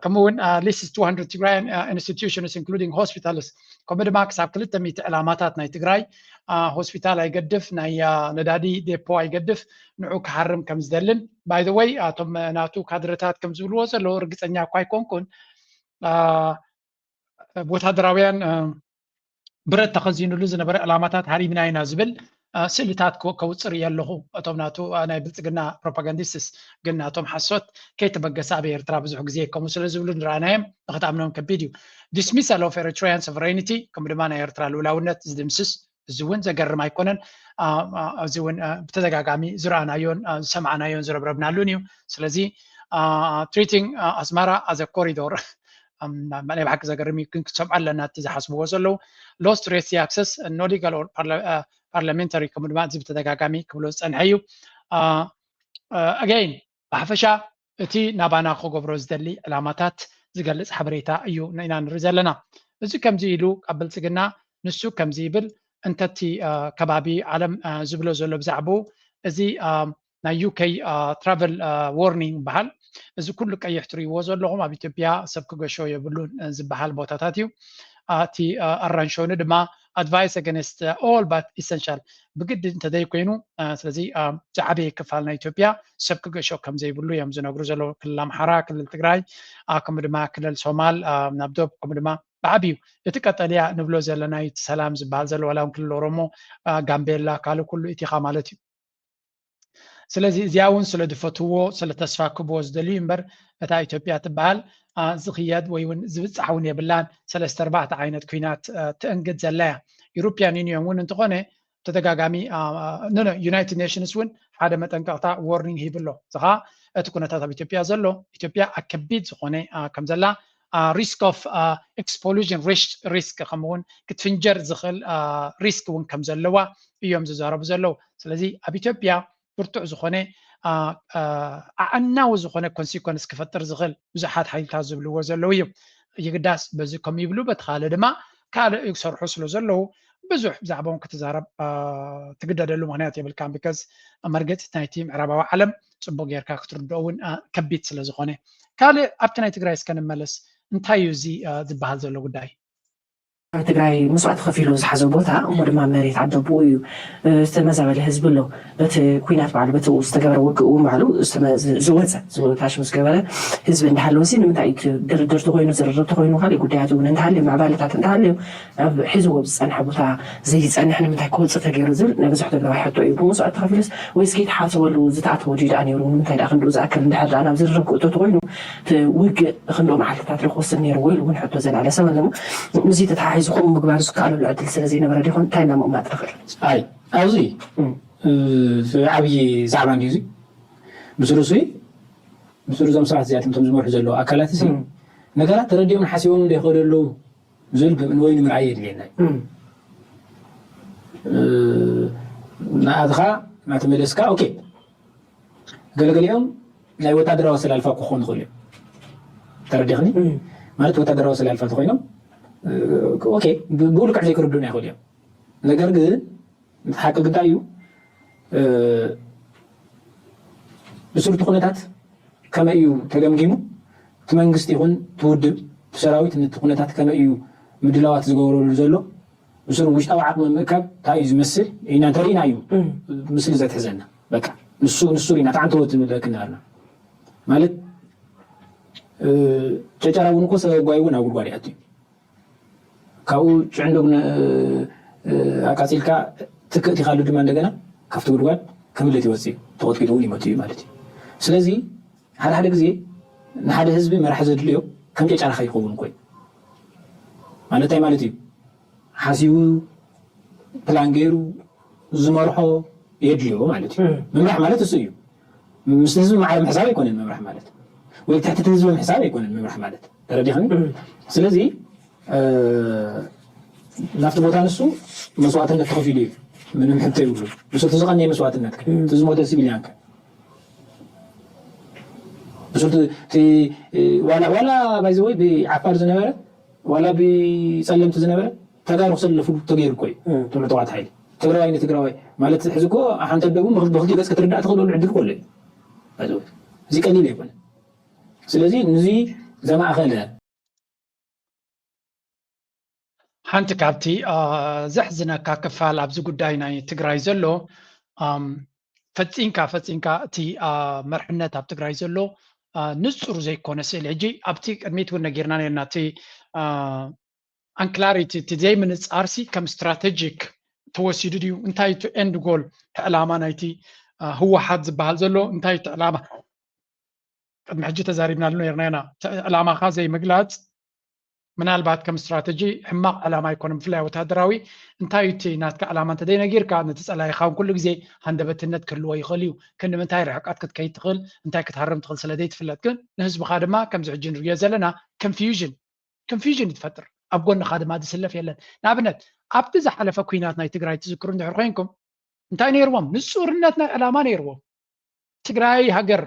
ከምኡ እውን at least two hundred Tigrayan institutions including hospitals ከምኡ ድማ ክሳብ ክልተ ሚእቲ ዕላማታት ናይ ትግራይ ሆስፒታል ኣይገድፍ ናይ ነዳዲ ዴፖ ኣይገድፍ ንዑ ክሃርም ከም ዝደልን by the way ኣቶም ናቱ ካድረታት ከም ዝብልዎ ዘለዉ ርግፀኛ እኳ ኣይኮንኩን ወታደራውያን ብረት ተኸዚኑሉ ዝነበረ ዕላማታት ሃሪምና ኢና ዝብል ስእልታት ከውፅእ ርኢ ኣለኹ። እቶም ናቱ ናይ ብልፅግና ፕሮፓጋንዲስትስ ግን ናቶም ሓሶት ከይተበገሰ ኣብ ኤርትራ ብዙሕ ግዜ ከምኡ ስለ ዝብሉ ንረኣናዮም ንክትኣምኖም ከቢድ እዩ። Dismissal of Eritrean sovereignty ከምኡ ድማ ናይ ኤርትራ ልኡላውነት ዝድምስስ እዚ እውን ዘገርም ኣይኮነን። እዚ እውን ብተደጋጋሚ ዝረኣናዮን ዝሰማዕናዮን ዝረብረብናሉን እዩ። ስለዚ treating ኣስመራ as a corridor ናይ ብሓቂ ዘገርም እዩ ግን ክትሰምዖ ኣለና እቲ ዝሓስብዎ ዘለዉ lost Red Sea access no legal or parliamentary ከምኡ ድማ እዚ ብተደጋጋሚ ክብሎ ዝፀንሐ እዩ። Again ብሓፈሻ እቲ ናባና ክገብሮ ዝደሊ ዕላማታት ዝገልፅ ሓበሬታ እዩ ኢና ንርኢ ዘለና። እዚ ከምዚ ኢሉ ካብ ብልፅግና ንሱ ከምዚ ይብል እንተቲ ከባቢ ዓለም ዝብሎ ዘሎ ብዛዕባኡ እዚ ናይ ዩኬ travel warning ይበሃል። እዚ ኩሉ ቀይሕ ትሪእዎ ዘለኹም ኣብ ኢትዮጵያ ሰብ ክገሾ የብሉን ዝበሃል ቦታታት እዩ። እቲ ኣራንሾኒ ድማ advice against all but essential ብግዲ እንተዘይኮይኑ ስለዚ ዝዓበየ ክፋል ናይ ኢትዮጵያ ሰብ ክገሾ ከም ዘይብሉ እዮም ዝነግሩ ዘለዉ ክልል ኣምሓራ ክልል ትግራይ ከምኡ ድማ ክልል ሶማል ናብ ዶብ ከምኡ ድማ ብዓብዩ እቲ ቀጠልያ ንብሎ ዘለና እቲ ሰላም ዝበሃል ዘሎ ዋላ ክልል ኦሮሞ ጋምቤላ ካልእ ኩሉ ኢቲኻ ማለት እዩ። ስለዚ እዚኣ እውን ስለ ዝፈትዎ ስለ ተስፋ ክብዎ ዝደልዩ እምበር እታ ኢትዮጵያ ትበሃል ዝኽየድ ወይ እውን ዝብፃሕ እውን የብላን። ሰለስተ ኣርባዕተ ዓይነት ኩናት ትእንግድ ዘላ እያ። European Union እውን እንተኾነ ተደጋጋሚ ዩናይትድ ኔሽንስ እውን ሓደ መጠንቀቕታ warning ሂቡ ኣሎ። እዚ ከዓ እቲ ኩነታት ኣብ ኢትዮጵያ ዘሎ ኢትዮጵያ ኣብ ከቢድ ዝኾነ ከም ዘላ risk of explosion risk ከምኡውን ክትፍንጀር ዝኽእል risk እውን ከም ዘለዋ እዮም ዝዛረቡ ዘለዉ። ስለዚ ኣብ ኢትዮጵያ ብርቱዕ ዝኾነ ኣዕናዊ ዝኾነ ኮንሲኮንስ ክፈጥር ዝኽእል ብዙሓት ሓይልታት ዝብልዎ ዘለዉ እዩ። ይግዳስ በዚ ከም ይብሉ በቲ ካልእ ድማ ካልእ ይሰርሑ ስለ ዘለዉ ብዙሕ ብዛዕባኦም ክትዛረብ ትግደደሉ ምክንያት የብልካን። ቢካዝ መርገፂት ናይቲ ምዕራባዊ ዓለም ፅቡቅ ጌርካ ክትርድኦ እውን ከቢድ ስለ ዝኾነ። ካልእ ኣብቲ ናይ ትግራይ እስከ ንመለስ። እንታይ እዩ እዚ ዝበሃል ዘሎ ጉዳይ? ኣብ ትግራይ መስዋእቲ ከፊሉ ዝሓዞ ቦታ እሞ ድማ መሬት ዓደቦኡ እዩ። ዝተመዛበለ ህዝቢ ኣሎ። በቲ ኩናት ባዕሉ በቲ ዝተገበረ ውግእ እውን ባዕሉ ዝወፀ ዝወታሽ ምስ ገበረ ህዝቢ እንዳሃለወ ሲ ንምንታይ እዩ ድርድር ተኮይኑ ዝርርብ ተኮይኑ ካልእ ጉዳያት እውን እንተሃልዩ ምዕባለታት እንተሃልዩ ኣብ ሒዝዎ ዝፀንሐ ቦታ ዘይፀንሕ ንምንታይ ክወፅእ ተገይሩ ዝብል ናይ ብዙሕ ትግራዋይ ሕቶ እዩ። ብመስዋእቲ ተኸፊሉስ ወይስ ከይተሓሰበሉ ዝተኣተወ ድዩ ደኣ ነይሩ? ንምንታይ ደኣ ክንድኡ ዝኣክል እንድሕር ደኣ ናብ ዝርርብ ክእቶ ተኮይኑ እቲ ውግእ ክንድኡ መዓልትታት ዶ ክወስድ ነይርዎ ኢሉ እውን ሕቶ ዘልዓለ ሰብ ኣሎ። ምስዚ ተተሓሒዙ ከምኡ ምግባር ዝከኣለሉ ዕድል ስለ ዘይነበረ ዶ ይኾን? እንታይ ኢልና ምቕማጥ ንኽእል? ኣይ ኣብዚ ዓብዪ ዛዕባ እንድዩ እዚ። ብስሩ እሱይ ብስሩ እዞም ሰባት እዚኣቶም እቶም ዝመርሑ ዘለዉ ኣካላት እዚ ነገራት ተረዲኦም ሓሲቦም እንዶ ይኸዱ ኣለዉ ዝብል ብምእንወይኑ ምርኣይ የድልየና እዩ። ንኣትኻ ናተመለስካ ኦኬ ገለገሊኦም ናይ ወታደራዊ ኣሰላልፋ ክኾኑ ይኽእሉ እዮም። ተረዲኽኒ ማለት ወታደራዊ ኣሰላልፋ ተኮይኖም ኦኬ ብኡ ልክዕ ዘይክርዱና ይኽእሉ እዮም። ነገር ግን ሓቂ ግዳ እዩ ብስሩ እቲ ኩነታት ከመይ እዩ ተገምጊሙ እቲ መንግስቲ ይኹን እቲ ውድብ እቲ ሰራዊት ነቲ ኩነታት ከመይ እዩ ምድላዋት ዝገብረሉ ዘሎ ብስሩ ውሽጣዊ ዓቕሚ ምእካብ እንታይ እዩ ዝመስል ኢና እንተሪኢና እዩ ምስሊ ዘትሕዘና። በቃ ንሱ ንሱ ሪና ተዓንተወት ንብለክና ኣለና ማለት ጨጨራ እውን እኮ ሰበብ ጓይ እውን ኣብ ጉድጓድ ይኣቱ እዩ። ካብኡ ጭዕንዶግ ኣቃፂልካ ትክእ ቲኻሉ ድማ እንደገና ካብቲ ጉድጓድ ክምልጥ ይወፅእ እዩ። ተቐጥቂጡ እውን ይመቱ እዩ ማለት እዩ። ስለዚ ሓደ ሓደ ግዜ ንሓደ ህዝቢ መራሒ ዘድልዮ ከም ጨጨራ ከይኸውን እኮ እዩ። ማለት እንታይ ማለት እዩ? ሓሲቡ ፕላን ገይሩ ዝመርሖ የድልዮ ማለት እዩ። ምምራሕ ማለት እሱ እዩ። ምስቲ ህዝቢ ማዕረ ምሕሳብ ኣይኮነን ምምራሕ ማለት ወይ ትሕቲ እቲ ህዝቢ ምሕሳብ ኣይኮነን ምምራሕ ማለት ተረዲኽኒ። ስለዚ ናብቲ ቦታ ንሱ መስዋእትነት ተኸፊሉ እዩ። ምንም ሕቶ ይብሉ ንሱ እቲ ዝቐነየ መስዋእትነት እቲ ዝሞተ ሲቪልያን ከ ዋላ ባይዘወይ ብዓፋር ዝነበረ ዋላ ብፀለምቲ ዝነበረ ተጋሩ ክሰለፉ ተገይሩ እኮ እዩ። እቶም ዕጡቓት ሓይሊ ትግራዋይ ንትግራዋይ ማለት ሕዚ እኮ ሓንቲ ኣደቡ ብክልቲኡ ገፅ ክትርዳእ ትኽእለሉ ዕድል እኮ ኣሎ እዩ። እዚ ቀሊል ኣይኮነ። ስለዚ ንዚ ዘማእኸለ ሓንቲ ካብቲ ዘሕዝነካ ክፋል ኣብዚ ጉዳይ ናይ ትግራይ ዘሎ ፈፂምካ ፈፂምካ እቲ መርሕነት ኣብ ትግራይ ዘሎ ንፁር ዘይኮነ ስእሊ ሕጂ ኣብቲ ቅድሚት እውን ነጊርና ነርና እቲ ኣንክላሪቲ እቲ ዘይምንፃር ሲ ከም ስትራተጂክ ተወሲዱ ድዩ? እንታይ እቲ ኤንድ ጎል እቲ ዕላማ ናይቲ ህወሓት ዝበሃል ዘሎ እንታይ እቲ ዕላማ? ቅድሚ ሕጂ ተዛሪብናሉ ነርና ኢና። ዕላማኻ ዘይምግላፅ ምናልባት ከም ስትራተጂ ሕማቕ ዕላማ ኣይኮነን። ብፍላይ ወታደራዊ እንታይ እቲ ናትካ ዕላማ እንተዘይነጊርካ ነቲ ፀላኢኻ እውን ኩሉ ግዜ ሃንደበትነት ክህልዎ ይኽእል እዩ። ክንዲ ምንታይ ርሕቀት ክትከይድ ትኽእል እንታይ ክትሃርም ትኽእል ስለ ዘይትፍለጥ ግን ንህዝብኻ ድማ ከምዚ ሕጂ ንሪኦ ዘለና ኮንፊውዥን ኮንፊውዥን እዩ ትፈጥር። ኣብ ጎንኻ ድማ ዝስለፍ የለን። ንኣብነት ኣብቲ ዝሓለፈ ኩናት ናይ ትግራይ ትዝክሩ እንድሕር ኮይንኩም እንታይ ነይርዎም? ንፁርነት ናይ ዕላማ ነይርዎም። ትግራይ ሃገር፣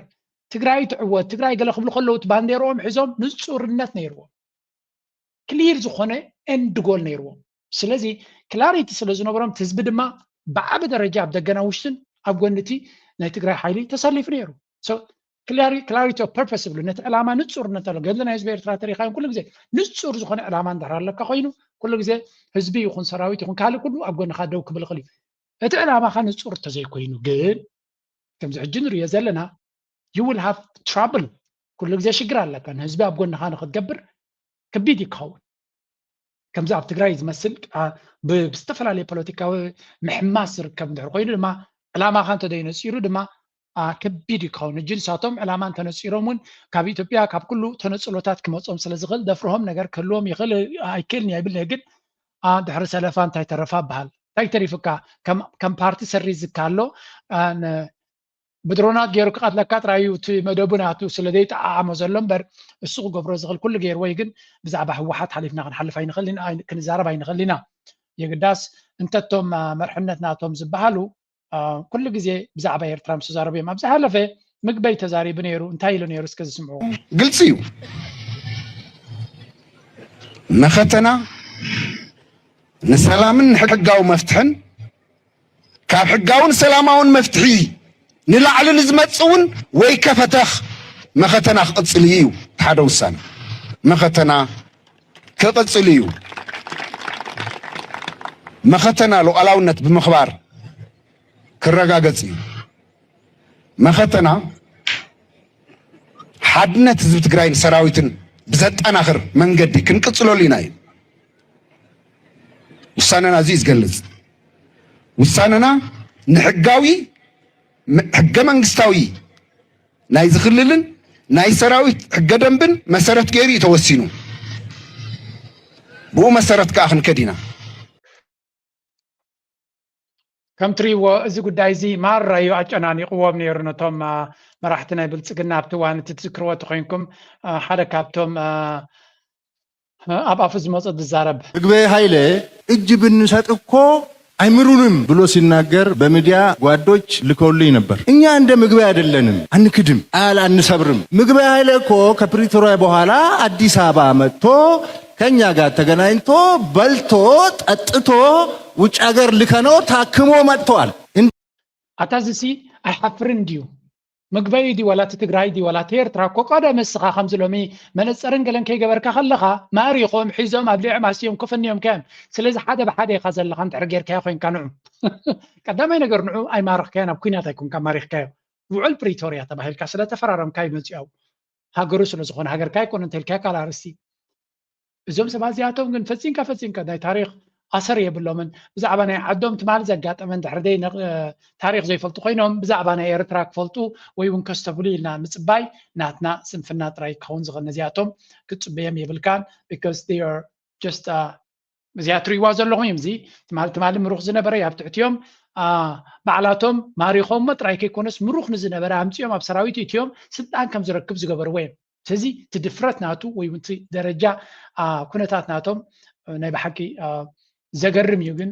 ትግራይ ትዕወት፣ ትግራይ ገለ ክብሉ ከለዉ እቲ ባንዴርኦም ሒዞም ንፁርነት ነይርዎም። ክሊር ዝኾነ ኤንድ ጎል ነይርዎም። ስለዚ ክላሪቲ ስለ ዝነበሮም እቲ ህዝቢ ድማ ብዓቢ ደረጃ ኣብ ደገና ውሽጥን ኣብ ጎኒ እቲ ናይ ትግራይ ሓይሊ ተሰሊፉ ነይሩ። clarity of purpose ይብሉ ነቲ ዕላማ ንፁርነት ኣሎ ገድሊ ናይ ህዝቢ ኤርትራ ተሪኻዮም ኩሉ ግዜ ንፁር ዝኾነ ዕላማ እንድሕር ኣለካ ኮይኑ ኩሉ ግዜ ህዝቢ ይኹን ሰራዊት ይኹን ካልእ ኩሉ ኣብ ጎንኻ ደው ክብል ይኽእል እዩ እቲ ዕላማኻ ንፁር እንተዘይኮይኑ ግን ከምዚ ሕጂ ንሪኦ ዘለና you will have trouble ኩሉ ግዜ ሽግር ኣለካ ንህዝቢ ኣብ ጎንኻ ንክትገብር ከቢድ እዩ ክኸውን ከምዚ ኣብ ትግራይ ዝመስል ብዝተፈላለየ ፖለቲካዊ ምሕማስ ዝርከብ እንድሕር ኮይኑ ድማ ዕላማኻ እንተዘይነፂሩ ድማ ከቢድ እዩ ክኸውን። ሕጂ ንሳቶም ዕላማ እንተነፂሮም እውን ካብ ኢትዮጵያ ካብ ኩሉ ተነፅሎታት ክመፆም ስለ ዝኽእል ደፍርሆም ነገር ክህልዎም ይኽእል ኣይክእልን እያ ይብል። ግን ድሕሪ ሰለፋ እንታይ ተረፋ በሃል? እንታይ ተሪፉካ? ከም ፓርቲ ሰሪዝካ ኣሎ። ብድሮናት ገይሩ ክቐትለካ ጥራይ እዩ እቲ መደቡ ናቱ ስለ ዘይጠዓዓሞ ዘሎ እምበር፣ እሱ ክገብሮ ዝኽእል ኩሉ ገይርዎ እዩ። ግን ብዛዕባ ህወሓት ሓሊፍና ክንሓልፍ ኣይንኽእል ኢና፣ ክንዛረብ ኣይንኽእል ኢና። የግዳስ እንተቶም መርሕነት ናቶም ዝበሃሉ ኩሉ ግዜ ብዛዕባ ኤርትራ ምስ ተዛረቡ እዮም። ኣብ ዝሓለፈ ምግበይ ተዛሪቡ ነይሩ። እንታይ ኢሉ ነይሩ? እስከ ዝስምዑ። ግልፂ እዩ። መኸተና ንሰላምን ንሕጋዊ መፍትሕን ካብ ሕጋውን ሰላማውን መፍትሒ ንላዕሊ ንዝመጽእ እውን ወይ ከፈተኽ መኸተና ክቕጽል እዩ። ሓደ ውሳነ መኸተና ክቕጽል እዩ። መኸተና ሉዓላውነት ብምኽባር ክረጋገጽ እዩ። መኸተና ሓድነት ህዝቢ ትግራይን ሰራዊትን ብዘጠናኽር መንገዲ ክንቅጽለሉ ኢና እዩ። ውሳነና እዚ እዩ ዝገልጽ። ውሳነና ንሕጋዊ ሕገ መንግስታዊ ናይ ዝኽልልን ናይ ሰራዊት ሕገ ደንብን መሰረት ገይሩ እዩ ተወሲኑ። ብኡ መሰረት ከዓ ክንከድ ኢና። ከም ትሪእዎ እዚ ጉዳይ እዚ ማራ እዩ ኣጨናኒቕዎም ነይሩ ነቶም መራሕቲ ናይ ብልፅግና። ኣብቲ እዋን እቲ ትዝክርዎ ተኮይንኩም ሓደ ካብቶም ኣብ ኣፉ ዝመፁ ዝዛረብ ምግበይ ሃይለ እጅ ብንሰጥ እኮ አይምሩንም ብሎ ሲናገር በሚዲያ ጓዶች ልከውልኝ ነበር። እኛ እንደ ምግበይ አይደለንም፣ አንክድም፣ ቃል አንሰብርም። ምግበይ ኃይለ እኮ ከፕሪቶሪያ በኋላ አዲስ አበባ መጥቶ ከኛ ጋር ተገናኝቶ በልቶ ጠጥቶ ውጭ ሀገር ልከነው ታክሞ መጥተዋል። ኣታ እዚሲ ኣይሓፍርን ድዩ? ምግበይ ድዩ ዋላ እቲ ትግራይ ድዩ ዋላ እቲ ኤርትራ እኮ ቀደም እስኻ ከምዚ ሎሚ መነፀርን ገለን ከይገበርካ ከለኻ ማሪኾም ሒዞም ኣብሊዖም ኣስዮም ከፈንዮም ከዮም። ስለዚ ሓደ ብሓደ ኢኻ ዘለኻ እንድሕር ጌርካዮ ኮይንካ ንዑ ቀዳማይ ነገር ንዑ ኣይማረኽካዮን ኣብ ኩናት ኣይኮንካ ማሪኽካዮ። ውዕል ፕሪቶርያ ተባሂልካ ስለተፈራረምካ እዩ መፂኡ። ሃገሩ ስለዝኾነ ሃገርካ ኣይኮነ እንተልካዮ ካልእ ኣርእስቲ። እዞም ሰባት እዚኣቶም ግን ፈፂንካ ፈፂንካ ናይ ታሪክ ኣሰር የብሎምን። ብዛዕባ ናይ ዓዶም ትማሊ ዘጋጠመ እንድሕር ደይ ታሪክ ዘይፈልጡ ኮይኖም ብዛዕባ ናይ ኤርትራ ክፈልጡ ወይ እውን ከስተብሉ ኢልና ምፅባይ ናትና ስንፍና ጥራይ ክኸውን ዝኽእል። ነዚኣቶም ክትፅበዮም የብልካን because they are just እዚኣ ትሪእዋ ዘለኹም እዮም። እዚ ትማሊ ትማሊ ምሩኽ ዝነበረ ኣብ ትሕቲኦም ባዕላቶም ማሪኾሞ ጥራይ ከይኮነስ ምሩኽ ንዝነበረ ኣምፂኦም ኣብ ሰራዊት እትዮም ስልጣን ከም ዝረክብ ዝገበርዎ እዮም። ስለዚ እቲ ድፍረት ናቱ ወይ እውን እቲ ደረጃ ኩነታት ናቶም ናይ ብሓቂ ዘገርም እዩ። ግን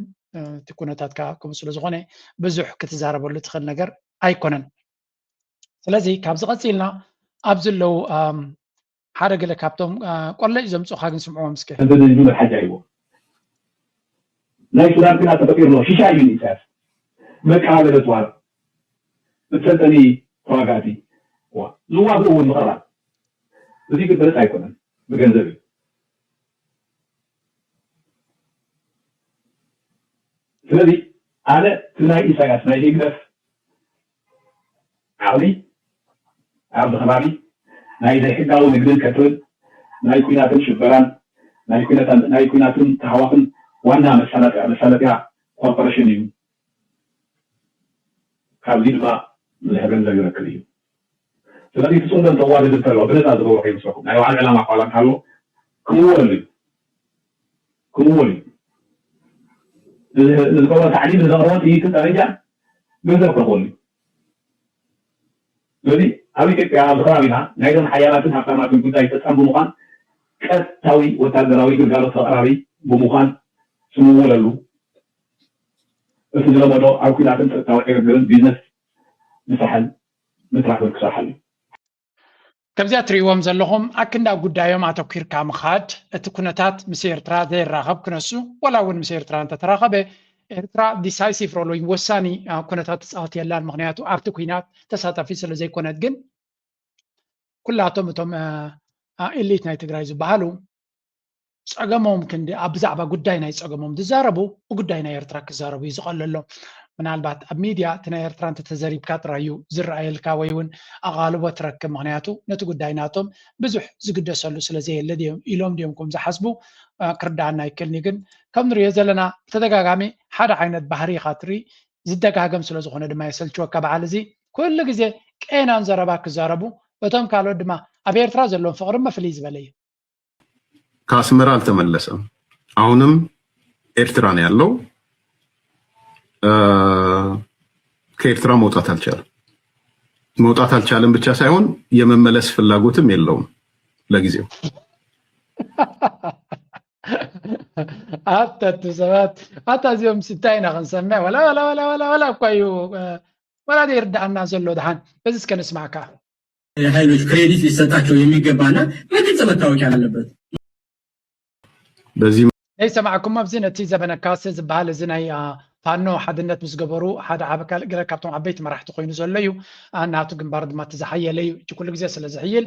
እቲ ኩነታት ከዓ ከምኡ ስለ ዝኾነ ብዙሕ ክትዛረበሉ ትኽእል ነገር ኣይኮነን። ስለዚ ካብዚ ቀፂልና ኣብዚ ኣለዉ ሓደ ገለ ካብቶም ቆለጭ ዘምፅኡኻ ግን ስምዕዎም እስከ። ተዘይዱ መርሓጃ ይዎ ናይ ሱዳን ግና ተፈጢሩ ኣሎ። ሽሻይ እዩ ኢሳያስ መቀባበሊ ኣፅዋር መሰልጠኒ ተዋጋእቲ ዝዋግኡ እውን ምቕራብ እዚ ግልፅ ኣይኮነን፣ ብገንዘብ እዩ። ስለዚ ኣነ እቲ ናይ ኢሳያስ ናይ ህግደፍ ዓቕሚ ኣብዚ ከባቢ ናይ ዘይሕጋዊ ንግድን ከትርን ናይ ኲናትን ሽበራን ናይ ኲናትን ተሃዋኽን ዋና መሳለጥያ ኮርፖሬሽን እዩ። ካብዚ ድማ ብዙሕ ገንዘብ ይረክብ እዩ። ስለዚ እቲ ፅምዶ እንተዋደድ እንተሎ ብነፃ ዝገብሮ ከይመስለኩም ናይ ባዕሉ ዕላማ እኳ እንተሃለዎ ክምወለሉ እዩ። ክምወል እዩ። ንዝገብሮ ታዕሊም ንዘቕረቦ ጥይትን ጠበንጃን ገንዘብ ክረኽበሉ እዩ። ስለዚ ኣብ ኢትዮጵያ ኣብዚ ከባቢና ናይዞም ሓያላትን ሃብታማትን ጉዳይ ፈፃሚ ብምዃን ቀጥታዊ ወታደራዊ ግልጋሎት ኣቕራቢ ብምዃን ስምወለሉ እቲ ዝለመዶ ኣብ ኲናትን ጸጥታዊ ዕግርግርን ቢዝነስ ምስራሕን ምስራሕ ክሰርሓሉ እዩ። ከምዚኣ ትርእይዎም ዘለኹም ኣክንዲ ኣብ ጉዳዮም ኣተኲርካ ምኻድ እቲ ኩነታት ምስ ኤርትራ ዘየራኸብ ክነሱ ዋላ እውን ምስ ኤርትራ እንተተራኸበ ኤርትራ ዲሳይሲቭ ሮል ወይ ወሳኒ ኩነታት ትፃወት የላን። ምክንያቱ ኣብቲ ኩናት ተሳታፊ ስለ ዘይኮነት። ግን ኩላቶም እቶም ኢሊት ናይ ትግራይ ዝበሃሉ ፀገሞም ክንዲ ኣብ ብዛዕባ ጉዳይ ናይ ፀገሞም ዝዛረቡ ብጉዳይ ናይ ኤርትራ ክዛረቡ እዩ ዝቐለሎም። ምናልባት ኣብ ሚድያ እቲ ናይ ኤርትራ እንተተዘሪብካ ጥራይ እዩ ዝረኣየልካ ወይ እውን ኣቓልቦ ትረክብ። ምክንያቱ ነቲ ጉዳይ ናቶም ብዙሕ ዝግደሰሉ ስለዘየለ ድዮም ኢሎም ድዮም ከም ዝሓስቡ ክርዳኣና ኣይክእልን እዩ። ግን ከም ንሪኦ ዘለና ብተደጋጋሚ ሓደ ዓይነት ባህሪ ኢኻ ትርኢ። ዝደጋገም ስለዝኾነ ድማ የሰልችወካ በዓል እዚ። ኩሉ ግዜ ቄናን ዘረባ ክዛረቡ፣ እቶም ካልኦት ድማ ኣብ ኤርትራ ዘለዎም ፍቕሪ እሞ ፍልይ ዝበለ እዩ። ከአስመራ አልተመለሰም። አሁንም ኤርትራ ነው ያለው። ከኤርትራ መውጣት አልቻለም። መውጣት አልቻለም ብቻ ሳይሆን የመመለስ ፍላጎትም የለውም ለጊዜው። ኣታ እቲ ሰባት ኣታ እዚኦም ስታይ ኢና ክንሰምዕ ወላ ወላ ወላ ወላ ወላ እኳ እዩ ወላ ይርዳኣና ዘሎ ድሓን በዚ እስከ ንስማዕካ። ኃይሎች ክሬዲት ሊሰጣቸው የሚገባና በግልጽ መታወቅ ያለበት። በዚህ ናይ ሰማዕኩም ኣብዚ ነቲ ዘበነ ካሰ ዝበሃል እዚ ናይ ፋኖ ሓድነት ምስ ገበሩ ሓደ ዓበ ካልእ ገለ ካብቶም ዓበይቲ መራሕቲ ኮይኑ ዘሎ እዩ። ናቱ ግንባር ድማ እቲ ዝሓየለ እዩ። እቲ ኩሉ ግዜ ስለ ዝሕይል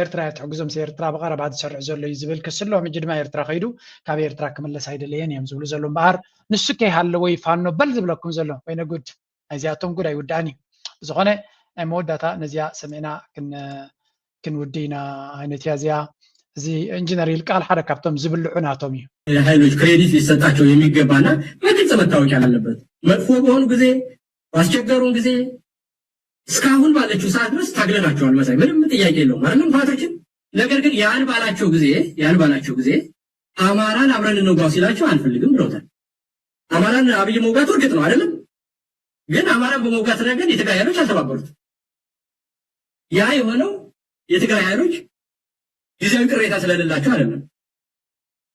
ኤርትራ እያ ትሕግዞ፣ ምስ ኤርትራ ብቐረባ ዝሰርሕ ዘሎ እዩ ዝብል ክሲ ኣሎ። ሕጂ ድማ ኤርትራ ከይዱ ካብ ኤርትራ ክምለስ ኣይደለየን እዮም ዝብሉ ዘሎ እምበኣር ንሱ ከይሃለወ እዩ ፋኖ በል ዝብለኩም ዘሎ። ወይነ ጉድ፣ ናይዚኣቶም ጉድ ኣይውዳእን እዩ። ብዝኾነ ናይ መወዳእታ ነዚኣ ሰሚዕና ክንውዲ ኢና። ዓይነት እያ እዚኣ። እዚ ኢንጂነር ይልቃል ሓደ ካብቶም ዝብልዑ ናቶም እዩ። ኃይሎች ክሬዲት ሊሰጣቸው የሚገባና በግልጽ መታወቅ ያለበት። መጥፎ በሆኑ ጊዜ፣ ባስቸገሩን ጊዜ እስካሁን ባለችው ሰዓት ድረስ ታግለናቸዋል መሳይ፣ ምንም ጥያቄ የለውም አይደለም ፋኖችን። ነገር ግን ያን ባላቸው ጊዜ ያን ባላቸው ጊዜ አማራን አብረን እንውጋው ሲላቸው አንፈልግም ብለውታል። አማራን አብይ መውጋት እርግጥ ነው አይደለም፣ ግን አማራን በመውጋት ረገድ የትግራይ ኃይሎች አልተባበሩት። ያ የሆነው የትግራይ ኃይሎች ጊዜያዊ ቅሬታ ስለሌላቸው አይደለም።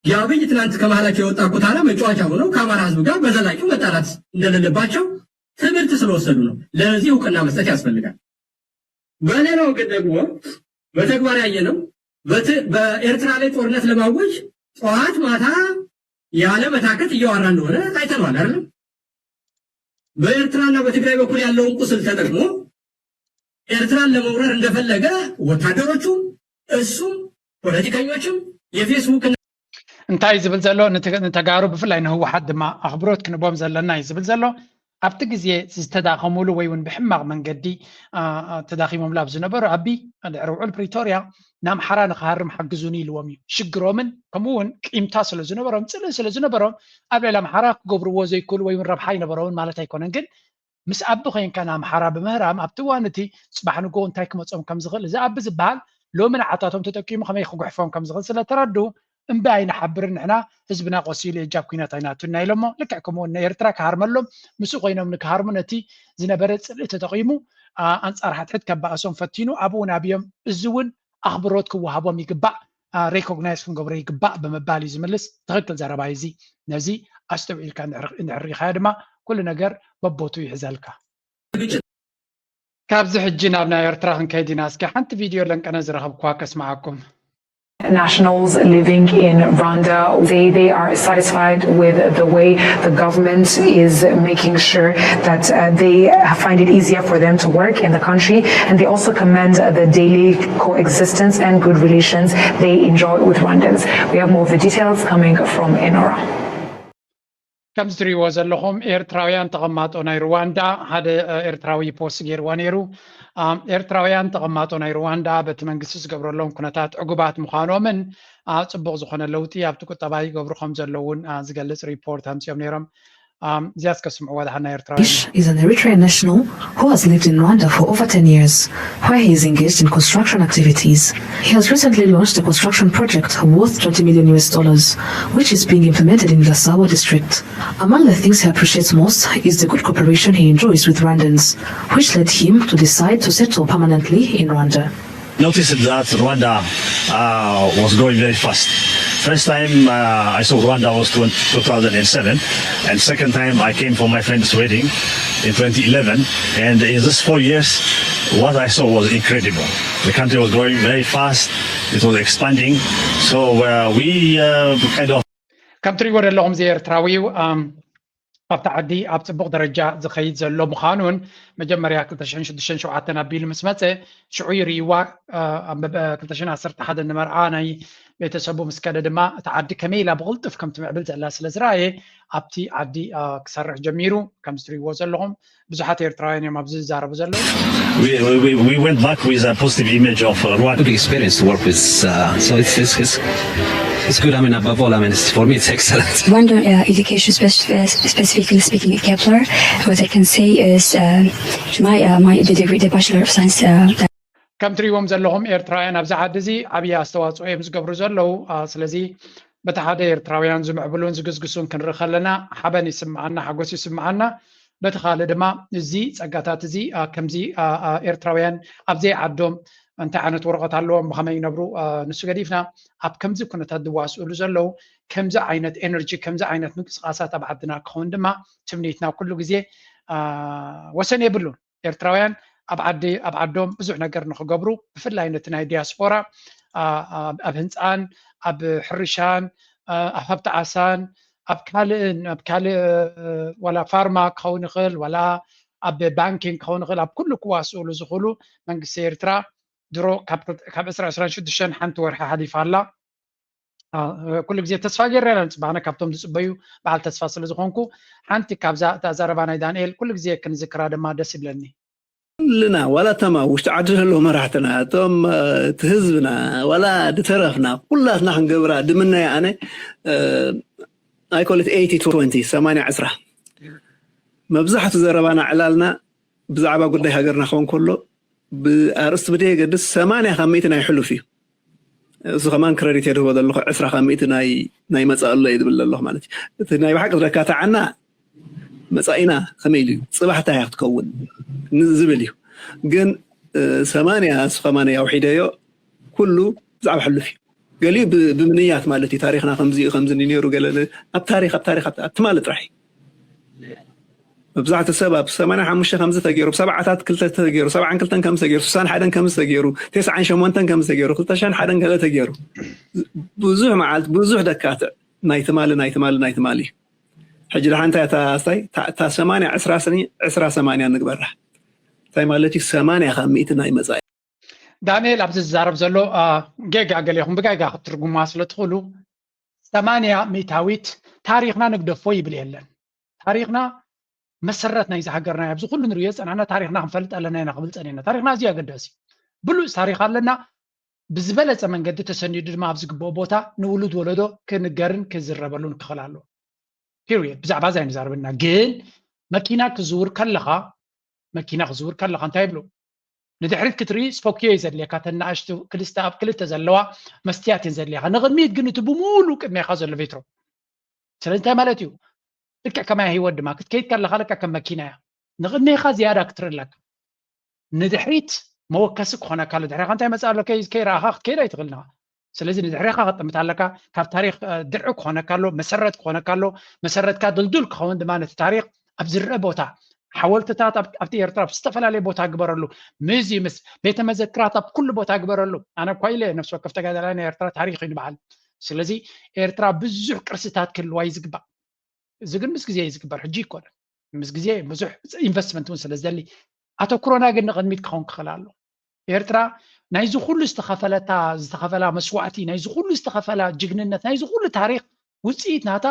የአብይ ትናንት ከመሃላቸው የወጣ ኩታራ መጫወቻ ሆነው ከአማራ ህዝብ ጋር በዘላቂው መጣላት እንደሌለባቸው ትምህርት ስለወሰዱ ነው። ለዚህ እውቅና መስጠት ያስፈልጋል። በሌላው ግን ደግሞ በተግባር ያየነው በኤርትራ ላይ ጦርነት ለማወጅ ጠዋት ማታ ያለ መታከት እያወራ እንደሆነ አይተነዋል አይደለም። በኤርትራና በትግራይ በኩል ያለውን ቁስል ተጠቅሞ ኤርትራን ለመውረር እንደፈለገ ወታደሮቹም እሱም ፖለቲከኞችም የፌስቡክ እንታይ ዝብል ዘሎ ንተጋሩ ብፍላይ ንህወሓት ድማ ኣኽብሮት ክንቦም ዘለና እዩ ዝብል ዘሎ። ኣብቲ ግዜ ዝተዳኸሙሉ ወይ እውን ብሕማቕ መንገዲ ተዳኺሞምሉ ኣብ ዝነበሩ ኣቢ ድሕሪ ውዕል ፕሪቶርያ ንኣምሓራ ንክሃርም ሓግዙኒ ኢልዎም እዩ። ሽግሮምን ከምኡ እውን ቂምታ ስለ ዝነበሮም ፅልኢ ስለ ዝነበሮም ኣብ ልዕሊ ኣምሓራ ክገብርዎ ዘይክእሉ ወይ እውን ረብሓ ኣይነበሮምን ማለት ኣይኮነን። ግን ምስ ኣቢ ኮይንካ ንኣምሓራ ብምህራም ኣብቲ እዋን እቲ ፅባሕ ንጎ እንታይ ክመፆም ከም ዝኽእል እዚ ኣቢ ዝበሃል ሎሚ ንዓታቶም ተጠቂሙ ከመይ ክጉሕፎም ከም ዝኽእል ስለተረዱ እምበይ ኣይንሓብርን ንሕና ህዝብና ቆሲሉ የጃብ ኩናት ኣይናቱና ኢሎሞ። ልክዕ ከምኡ እውን ንኤርትራ ክሃርመሎም ምስኡ ኮይኖም ንክሃርሙ ነቲ ዝነበረ ፅልኢ ተጠቂሙ ኣንፃር ሓድሕድ ከባእሶም ፈቲኑ ኣብኡ እውን ኣብዮም። እዚ እውን ኣኽብሮት ክወሃቦም ይግባእ፣ ሬኮግናይዝ ክንገብሮ ይግባእ ብምባል እዩ ዝምልስ። ትኽክል ዘረባ እዩ እዚ። ነዚ ኣስተውዒልካ እንድሕር ሪኢኻዮ ድማ ኩሉ ነገር በቦቱ ይሕዘልካ። ካብዚ ሕጂ ናብ ናይ ኤርትራ ክንከይድ ኢና። እስኪ ሓንቲ ቪድዮ ለንቀነ ዝረኸብኩዋ ከስምዓኩም። Nationals living in Rwanda say they are satisfied with the way the government is making sure that uh, they find it easier for them to work in the country, and they also commend the daily coexistence and good relations they enjoy with Rwandans. We have more of the details coming from Enora. ከምዚ ትሪእዎ ዘለኹም ኤርትራውያን ተቐማጦ ናይ ሩዋንዳ ሓደ ኤርትራዊ ፖስት ገይርዋ ነይሩ። ኤርትራውያን ተቐማጦ ናይ ሩዋንዳ በቲ መንግስቲ ዝገብረሎም ኩነታት ዕጉባት ምዃኖምን ጽቡቕ ዝኾነ ለውጢ ኣብቲ ቁጠባ ይገብሩ ከም ዘለውን ዝገልጽ ሪፖርት ኣምጺኦም ነይሮም። እዚኣ እስከ ስምዕዋ ደሓና ኤርትራውያን። Is an Eritrean national who has lived in Rwanda for over ten years, where he is engaged in construction activities. He has recently launched a construction project worth twenty million U S dollars, which is being implemented in Gasabo district. Among the things he appreciates most is the good cooperation he enjoys with Rwandans, which led him to decide to settle permanently in Rwanda. Noticed that Rwanda uh, was growing very fast. First time uh, I saw Rwanda was two thousand seven, and second time I came for my friend's wedding in twenty eleven. And in these four years, what I saw was incredible. The country was growing very fast. It was expanding. So uh, we uh, kind of ከም ትሪእዎ ዘለኹም እዚ ኤርትራዊ ኣብቲ ዓዲ ኣብ ጽቡቕ ደረጃ ዝኸይድ ዘሎ ምዃኑን መጀመርያ ክልተ ሽሕን ሽዱሽተን ሸውዓተን ኣቢሉ ምስ መጸ ሽዑ ይርእይዋ። ክልተ ሽሕን ዓሰርተ ሓደ ንመርዓ ናይ ቤተሰቡ ምስ ከደ ድማ እታ ዓዲ ከመይ ኢላ ብቕልጡፍ ከም ትምዕብል ዘላ ስለ ዝረኣየ ኣብቲ ዓዲ ክሰርሕ ጀሚሩ። ከምዚ ትርእይዎ ዘለኹም ብዙሓት ኤርትራውያን እዮም ኣብዚ ዝዛረቡ ዘለዉ። We, we, we went back with a positive image of Rwanda. Good experience to work with, uh, so it's, it's, it's It's good. I mean, above all, I mean, it's, for me, it's excellent. One uh, education, spec- uh, specifically speaking at Kepler, what I can say is uh, my uh, my the degree, the Bachelor of Science. Uh, that ከም ትሪእዎም ዘለኹም ኤርትራውያን ኣብዚ ዓዲ እዚ ዓብዪ ኣስተዋፅኦ እዮም ዝገብሩ ዘለዉ። ስለዚ በቲ ሓደ ኤርትራውያን ዝምዕብሉን ዝግዝግሱን ክንርኢ ከለና ሓበን ይስምዓና፣ ሓጎስ ይስምዓና። በቲ ካልእ ድማ እዚ ጸጋታት እዚ ከምዚ ኤርትራውያን ኣብ ዘይዓዶም እንታይ ዓይነት ወረቐት ኣለዎም፣ ብኸመይ ይነብሩ፣ ንሱ ገዲፍና ኣብ ከምዚ ኩነታት ዝዋስእሉ ዘለዉ ከምዚ ዓይነት ኤነርጂ፣ ከምዚ ዓይነት ምንቅስቃሳት ኣብ ዓድና ክኸውን ድማ ትምኒትና ኩሉ ግዜ ወሰን የብሉን። ኤርትራውያን ኣብ ዓዲ ኣብ ዓዶም ብዙሕ ነገር ንክገብሩ፣ ብፍላይ ነቲ ናይ ዲያስፖራ ኣብ ህንፃን ኣብ ሕርሻን ኣብ ሃብቲ ዓሳን ኣብ ካልእን ኣብ ካልእ ዋላ ፋርማ ክኸውን ይኽእል ዋላ ኣብ ባንኪንግ ክኸውን ይኽእል ኣብ ኩሉ ክዋስእሉ ዝኽእሉ መንግስቲ ኤርትራ ድሮ ካብ ዕስራ ዕስራን ሽዱሽተን ሓንቲ ወርሒ ሓሊፋ ኣላ። ኩሉ ግዜ ተስፋ ገይረ ኢና ንፅበ ኣነ ካብቶም ዝፅበዩ በዓል ተስፋ ስለ ዝኾንኩ ሓንቲ ካብዛ እታ ዘረባ ናይ ዳንኤል ኩሉ ግዜ ክንዝክራ ድማ ደስ ይብለኒ። ኩልና ዋላ እቶም ኣብ ውሽጢ ዓዲ ዘለዉ መራሕትና እቶም እቲ ህዝብና ዋላ ድተረፍና ኩላትና ክንገብራ ድምነያ ኣነ I call it eighty twenty ሰማንያ ዕስራ መብዛሕቱ ዘረባና ዕላልና ብዛዕባ ጉዳይ ሃገርና ክኸውን ከሎ ብኣርእስቲ ብደየገድስ ሰማንያ ካብ ሚእቲ ናይ ሕሉፍ እዩ። እሱ ከማን ክረዲት እየ ዝህቦ ዘለኹ ዕስራ ካብ ሚእቲ ናይ መፃእ ኣሎ እየ ዝብል ዘለኹ ማለት እዩ። እቲ ናይ ብሓቂ ዝረካትዓና መፃኢና ከመይ ኢሉ እዩ ፅባሕ እንታይ እያ ክትከውን ዝብል እዩ። ግን ሰማንያ እሱ ከማን ኣውሒደዮ ኩሉ ብዛዕባ ሕሉፍ እዩ። ገሊኡ ብምንያት ማለት እዩ። ታሪኽና ከምዚ እዩ ከምዚ ነይሩ ገለ ኣብ ታሪኽ ኣብ ታሪኽ ኣብ ትማሊ ጥራሕ እዩ። መብዛሕትኡ ሰብ ኣብ ሰማንያን ሓሙሽተን ከምዚ ተገይሩ፣ ኣብ ሰብዓታት ክልተ ተገይሩ፣ ሰብዓን ክልተን ከምዚ ተገይሩ፣ ስሳን ሓደን ከምዚ ተገይሩ፣ ተስዓን ሸሞንተን ከምዚ ተገይሩ፣ ክልተ ሽሕን ሓደን ገለ ተገይሩ። ብዙሕ መዓልቲ ብዙሕ ደካትዕ ናይ ትማሊ ናይ ትማሊ ናይ ትማሊ እዩ። ሕጂ ደሓን እንታይ እታ ኣስታይ እታ ሰማንያ ዕስራ ስኒ ዕስራ ሰማንያ ንግበራ። እንታይ ማለት እዩ? ሰማንያ ካብ ሚእቲ ናይ መጻኢ ዳንኤል ኣብዚ ዝዛረብ ዘሎ ጌጋ ገሌኹም ብጋጋ ክትትርጉማ ስለ ትኽእሉ ሰማንያ ሚእታዊት ታሪኽና ንግደፎ ይብል የለን። ታሪኽና መሰረት ናይዚ ሃገርና ኣብዚ ኩሉ ንሪኦ ዝፀናሕና ታሪኽና ክንፈልጥ ኣለና ኢና ክብል ፀኒሕና። ታሪኽና ኣዝዩ ኣገዳሲ ብሉፅ ታሪኽ ኣለና። ብዝበለፀ መንገዲ ተሰኒዱ ድማ ኣብ ዝግብኦ ቦታ ንውሉድ ወለዶ ክንገርን ክዝረበሉን ክኽእል ኣለዎ። ፒሪየድ። ብዛዕባ እዚ ኣይንዛረብና። ግን መኪና ክዝውር ከለኻ መኪና ክዝውር ከለኻ እንታይ ይብሉ? ንድሕሪት ክትርኢ ስፖኪዮ እዩ ዘድልየካ። ተን ንኣሽቱ ክልተ ኣብ ክልተ ዘለዋ መስትያት እየን ዘድልየካ። ንቕድሚት ግን እቲ ብሙሉእ ቅድሜኻ ዘሎ ቬትሮ። ስለዚ እንታይ ማለት እዩ? ልክዕ ከማይ ህይወት ድማ ክትከይድ ከለኻ ልክዕ ከም መኪና እያ። ንቕድሜኻ ዝያዳ ክትርኢ ኣለካ። ንድሕሪት መወከሲ ክኾነካ ኣሎ። ድሕሬኻ እንታይ መፅእ ኣሎ ከይረኣኻ ክትከይድ ኣይትኽእልን ኢኻ። ስለዚ ንድሕሬኻ ክጥምት ኣለካ። ካብ ታሪኽ ድርዒ ክኾነካ ኣሎ፣ መሰረት ክኾነካ ኣሎ። መሰረትካ ድልዱል ክኸውን ድማ ነቲ ታሪኽ ኣብ ዝረአ ቦታ ሓወልትታት ኣብቲ ኤርትራ ኣብ ዝተፈላለየ ቦታ ግበረሉ። ሙዚየምስ ቤተ መዘክራት ኣብ ኩሉ ቦታ ግበረሉ። ኣነ እኳ ኢለ ነፍሲ ወከፍ ተጋዳላይ ናይ ኤርትራ ታሪኽ እዩ ንበዓል። ስለዚ ኤርትራ ብዙሕ ቅርስታት ክህልዋ እዩ ዝግባእ። እዚ ግን ምስ ግዜ እዩ ዝግበር፣ ሕጂ ይኮነ። ምስ ግዜ ብዙሕ ኢንቨስትመንት እውን ስለ ዝደሊ ኣተኩሮና ግን ንቕድሚት ክኸውን ክኽእል ኣሎ። ኤርትራ ናይዚ ኩሉ ዝተኸፈለታ ዝተኸፈላ መስዋእቲ ናይዚ ኩሉ ዝተኸፈላ ጅግንነት ናይዚ ኩሉ ታሪክ ውፅኢት ናታ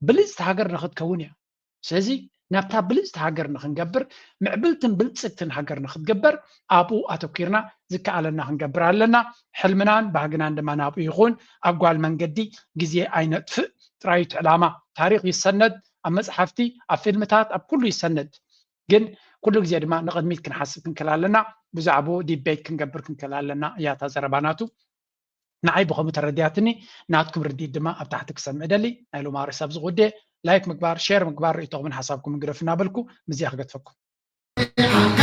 ብልፅቲ ሃገር ንክትከውን እያ። ስለዚ ናብታ ብልፅቲ ሃገር ንክንገብር ምዕብልትን ብልፅግትን ሃገር ንክትግበር ኣብኡ ኣተኪርና ዝከኣለና ክንገብር ኣለና። ሕልምናን ባህግናን ድማ ናብኡ ይኹን። ኣብ ጓል መንገዲ ግዜ ኣይነጥፍእ ጥራይ እቲ ዕላማ። ታሪክ ይሰነድ ኣብ መፅሓፍቲ ኣብ ፊልምታት ኣብ ኩሉ ይሰነድ። ግን ኩሉ ግዜ ድማ ንቕድሚት ክንሓስብ ክንክእል ኣለና። ብዛዕባኡ ዲቤት ክንገብር ክንክእል ኣለና እያ እታ ዘረባ ናቱ። ንዓይ ብኸምኡ ተረዲኣትኒ። ናትኩም ርዲት ድማ ኣብ ታሕቲ ክሰምዕ ደሊ። ናይ ሎማ ርእሲ ኣብዚ ጉዴ ላይክ ምግባር ሼር ምግባር ርእይቶኹምን ሓሳብኩምን ግደፉ እናበልኩ ምዚኣ ክገድፈኩም።